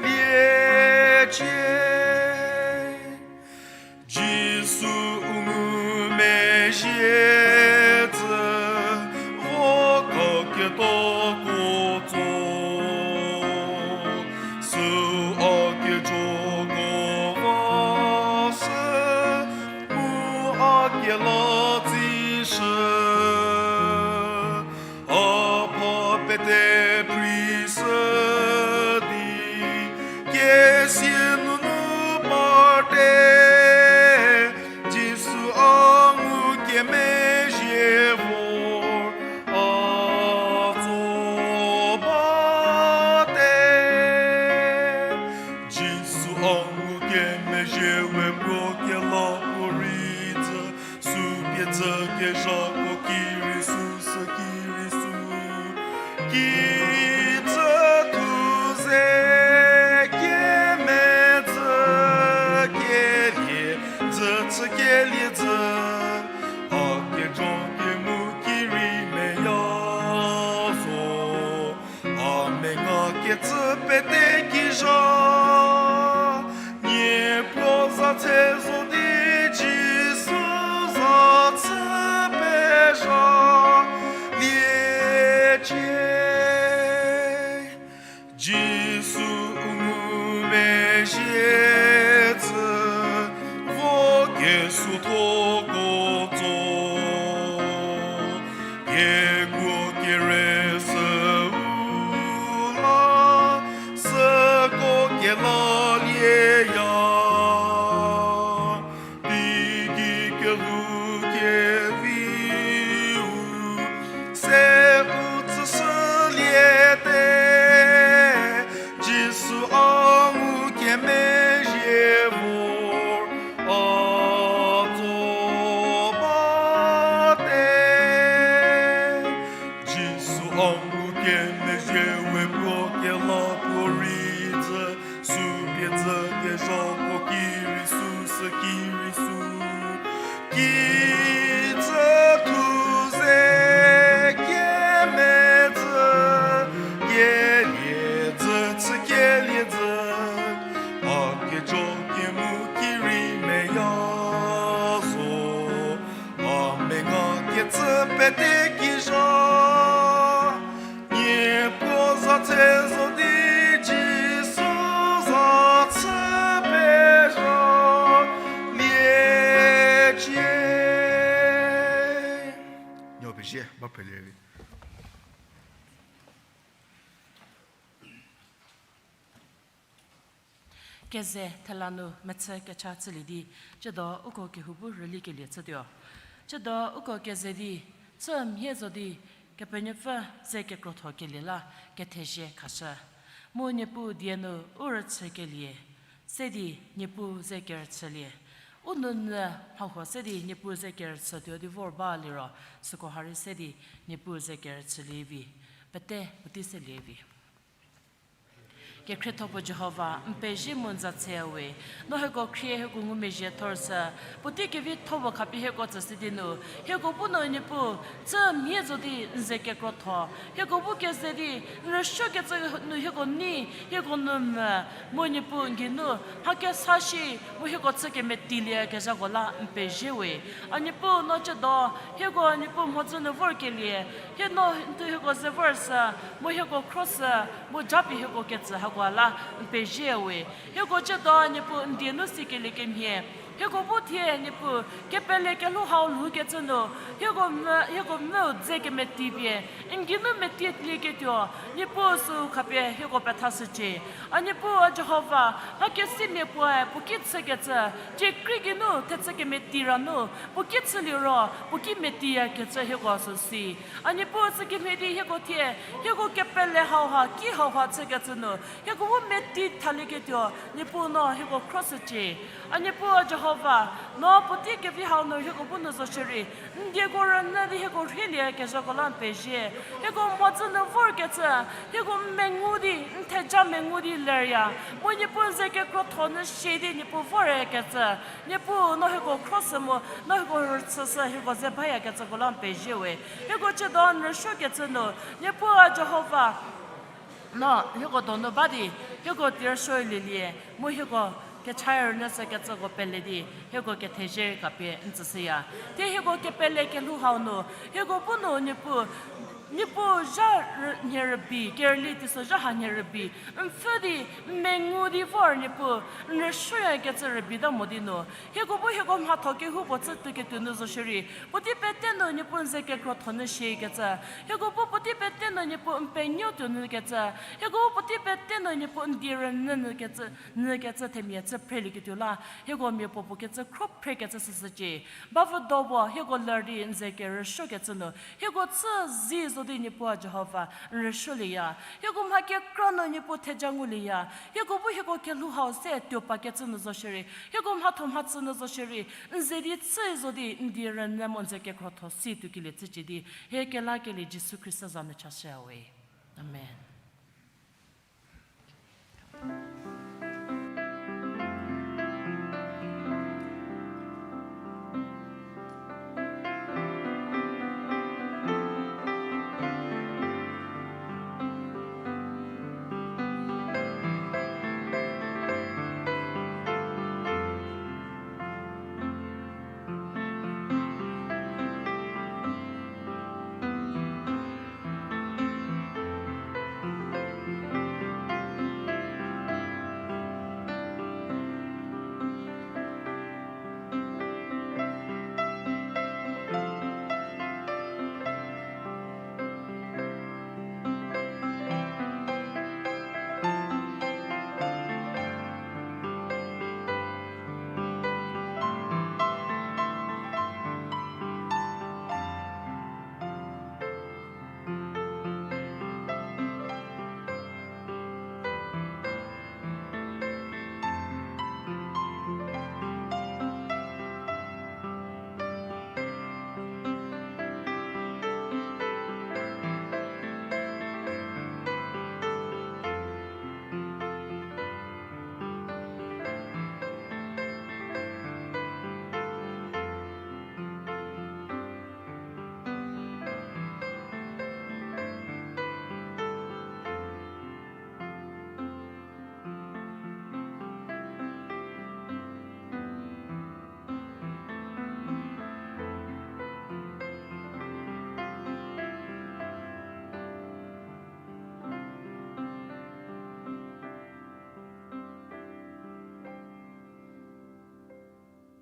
liecie. Jisu u ngumezhie tsü, vo ka ketako tso. Süu a kejoko vashü, mu a kela tsishü. A pha pete prishü di, kesia nunu parte, Jisu a ngukemezhie vor a tso bate. Jisu a ngukemezhie we puo kela puo rei tsü, sü pie tsü kezhako ki rei sü, sü ki rei sü. Kijü thu ze kemedzü kelie, dzü chükelie dzü, a kejo kemu ki rei meya zo. A menga kecü pete ki zha, Niepuu za tse zo di Jisu za chü pezha liecie. Jisu u ngumezhie tsü, vo kesuothoko tso. Kekuo kere süu la, süko kelalieya. Teigei kelhou keviu, se u tsüshüliete, Jisu a ngukemezhie vor a tso bate. Jisu a ngukemezhie we puo kela puo rei tsü, sü pie tsü kezhako ki rei sü, sü ki rei sü. Kijü thu ze kemedzü kelie, dzü chükelie dzü, a kejo kemu ki rei meya zo. A menga kecü pete ki zha, Niepuu za tse zo di Jisu za chü pezha liecie. Nuo pezie, ba pele vi. Keze thela nu mechü kecha chülie di, ciedo uko kehou bu rülikelie chütuo. Ciedo uko keze di, chü mhie zo di, Kepenuopfü ze kekrotho kelie la kethezie khashü. Mu Niepuu die nu u rüchükelie se di Niepuu ze kerüchülie. U nounyü mhahuo se di Niepuu ze kerüchütuo di vor ba liro, süko ha rei se di Niepuu ze kerüchülie vi. Pete puotei selie vi. Kekhrietho puo Jihova, n pezie mu n za tseya we. No hieko khrie hieko ngumezhie thor sü, puotei kevitho puo khapie hieko tsüshü di nu, hieko bu no Niepuu, chü mhie zo di n ze kekrotho, hieko bu keze di n rüsuokecü nu hieko nei, hieko nu mvü, mu Niepuu n geinu mha kesa shi, mu hieko chü kemetilie kezhako la n pezie we. A Niepuu no ciedo, hieko Niepuu mhodzü nu vorkelie, hie no n thuo hieko ze vor sü, mu hieko khro sü, mu japie hieko ketsü hako la n pezie we. Hieko ciedo Niepuu n die nu sikelie kemhie, hieko bu thie Niepuu kepele kelhou hau lhoukecü nu, hieko mvü, hieko mvüu dze kemeti pie, n geinu metielieketuo, Niepuu süu khapie hieko pethashücie. A Niepuu a Jihova, mhakesimia puoe puo ki chükecü, ciekrei geinu thechü kemeti ra nu, puo ki chüliro, puo ki metiyakecü hieko sü si. A Niepuu sükemhie di hieko thie, hieko kepele hauha, ki hauha chükecü nu, hieko bu meti thalieketuo, Niepuu no hieko khro shücie. A Niepuu a Jihova, Jihova, no puotei kevi hau nu hieko bu nu zo shierei, n dieko rünyü di hieko rheilie kezhako la n pezie. Hieko mhodzü nu vorkecü, hieko n mengu di, n theja mengu di lerya. Mu Niepuu n ze kekrotho nyü shie di Niepuu vorkecü, Niepuu no hieko khroshü mu, no hieko rüchüshü, hieko ze bayakecüko la n pezie we. Hieko chüdo n rüsuokecü nu, Niepuu a Jihova, no hieko donu ba di, hieko tiersuo lielie, mu hieko kecha rünyü shükecüko pele di, hieko kethezie khapie n tsüshüya. Thie hieko kepele kelhou hau nu, hieko bu nu Niepuu, Niepuu zha rü-, nhie rübei, kerüli teisozha ha nhie rübei, n pfhü di, n mengu di vor Niepuu, n rüsuoyakecü rübeita mo di nu. Hieko bu hieko mhatho kehoupuo chü tuoketuo nu zo shierei, puotei pete nu Niepuu n ze kekrotho nyü shiekecü. Hieko bu puotei pete nu Niepuu n penuo tuo nyükecü. Hieko bu puotei pete nu Niepuu n die rünyü nyükecü, nyükecü themia chü phrelieketuo la. Hieko mia puo puo kecü khro phrekecü süsücie. Bavü do puo hieko ler di n ze kerüsuokecü nu, hieko chü zi zo di Niepuu a Jihova n rüsuolieya. Hieko mha kekra nu Niepuu theja ngulieya. Hieko bu hieko kelhou hau se tuo pakecü nu zo shierei, hieko mhatho mhachü nu zo shierei, n ze di chü zo di n die rünyü mo n ze kekrotho si tuokelie chücie di, hie kelakelie Jisu Khrista za nu chashüya we. Amen.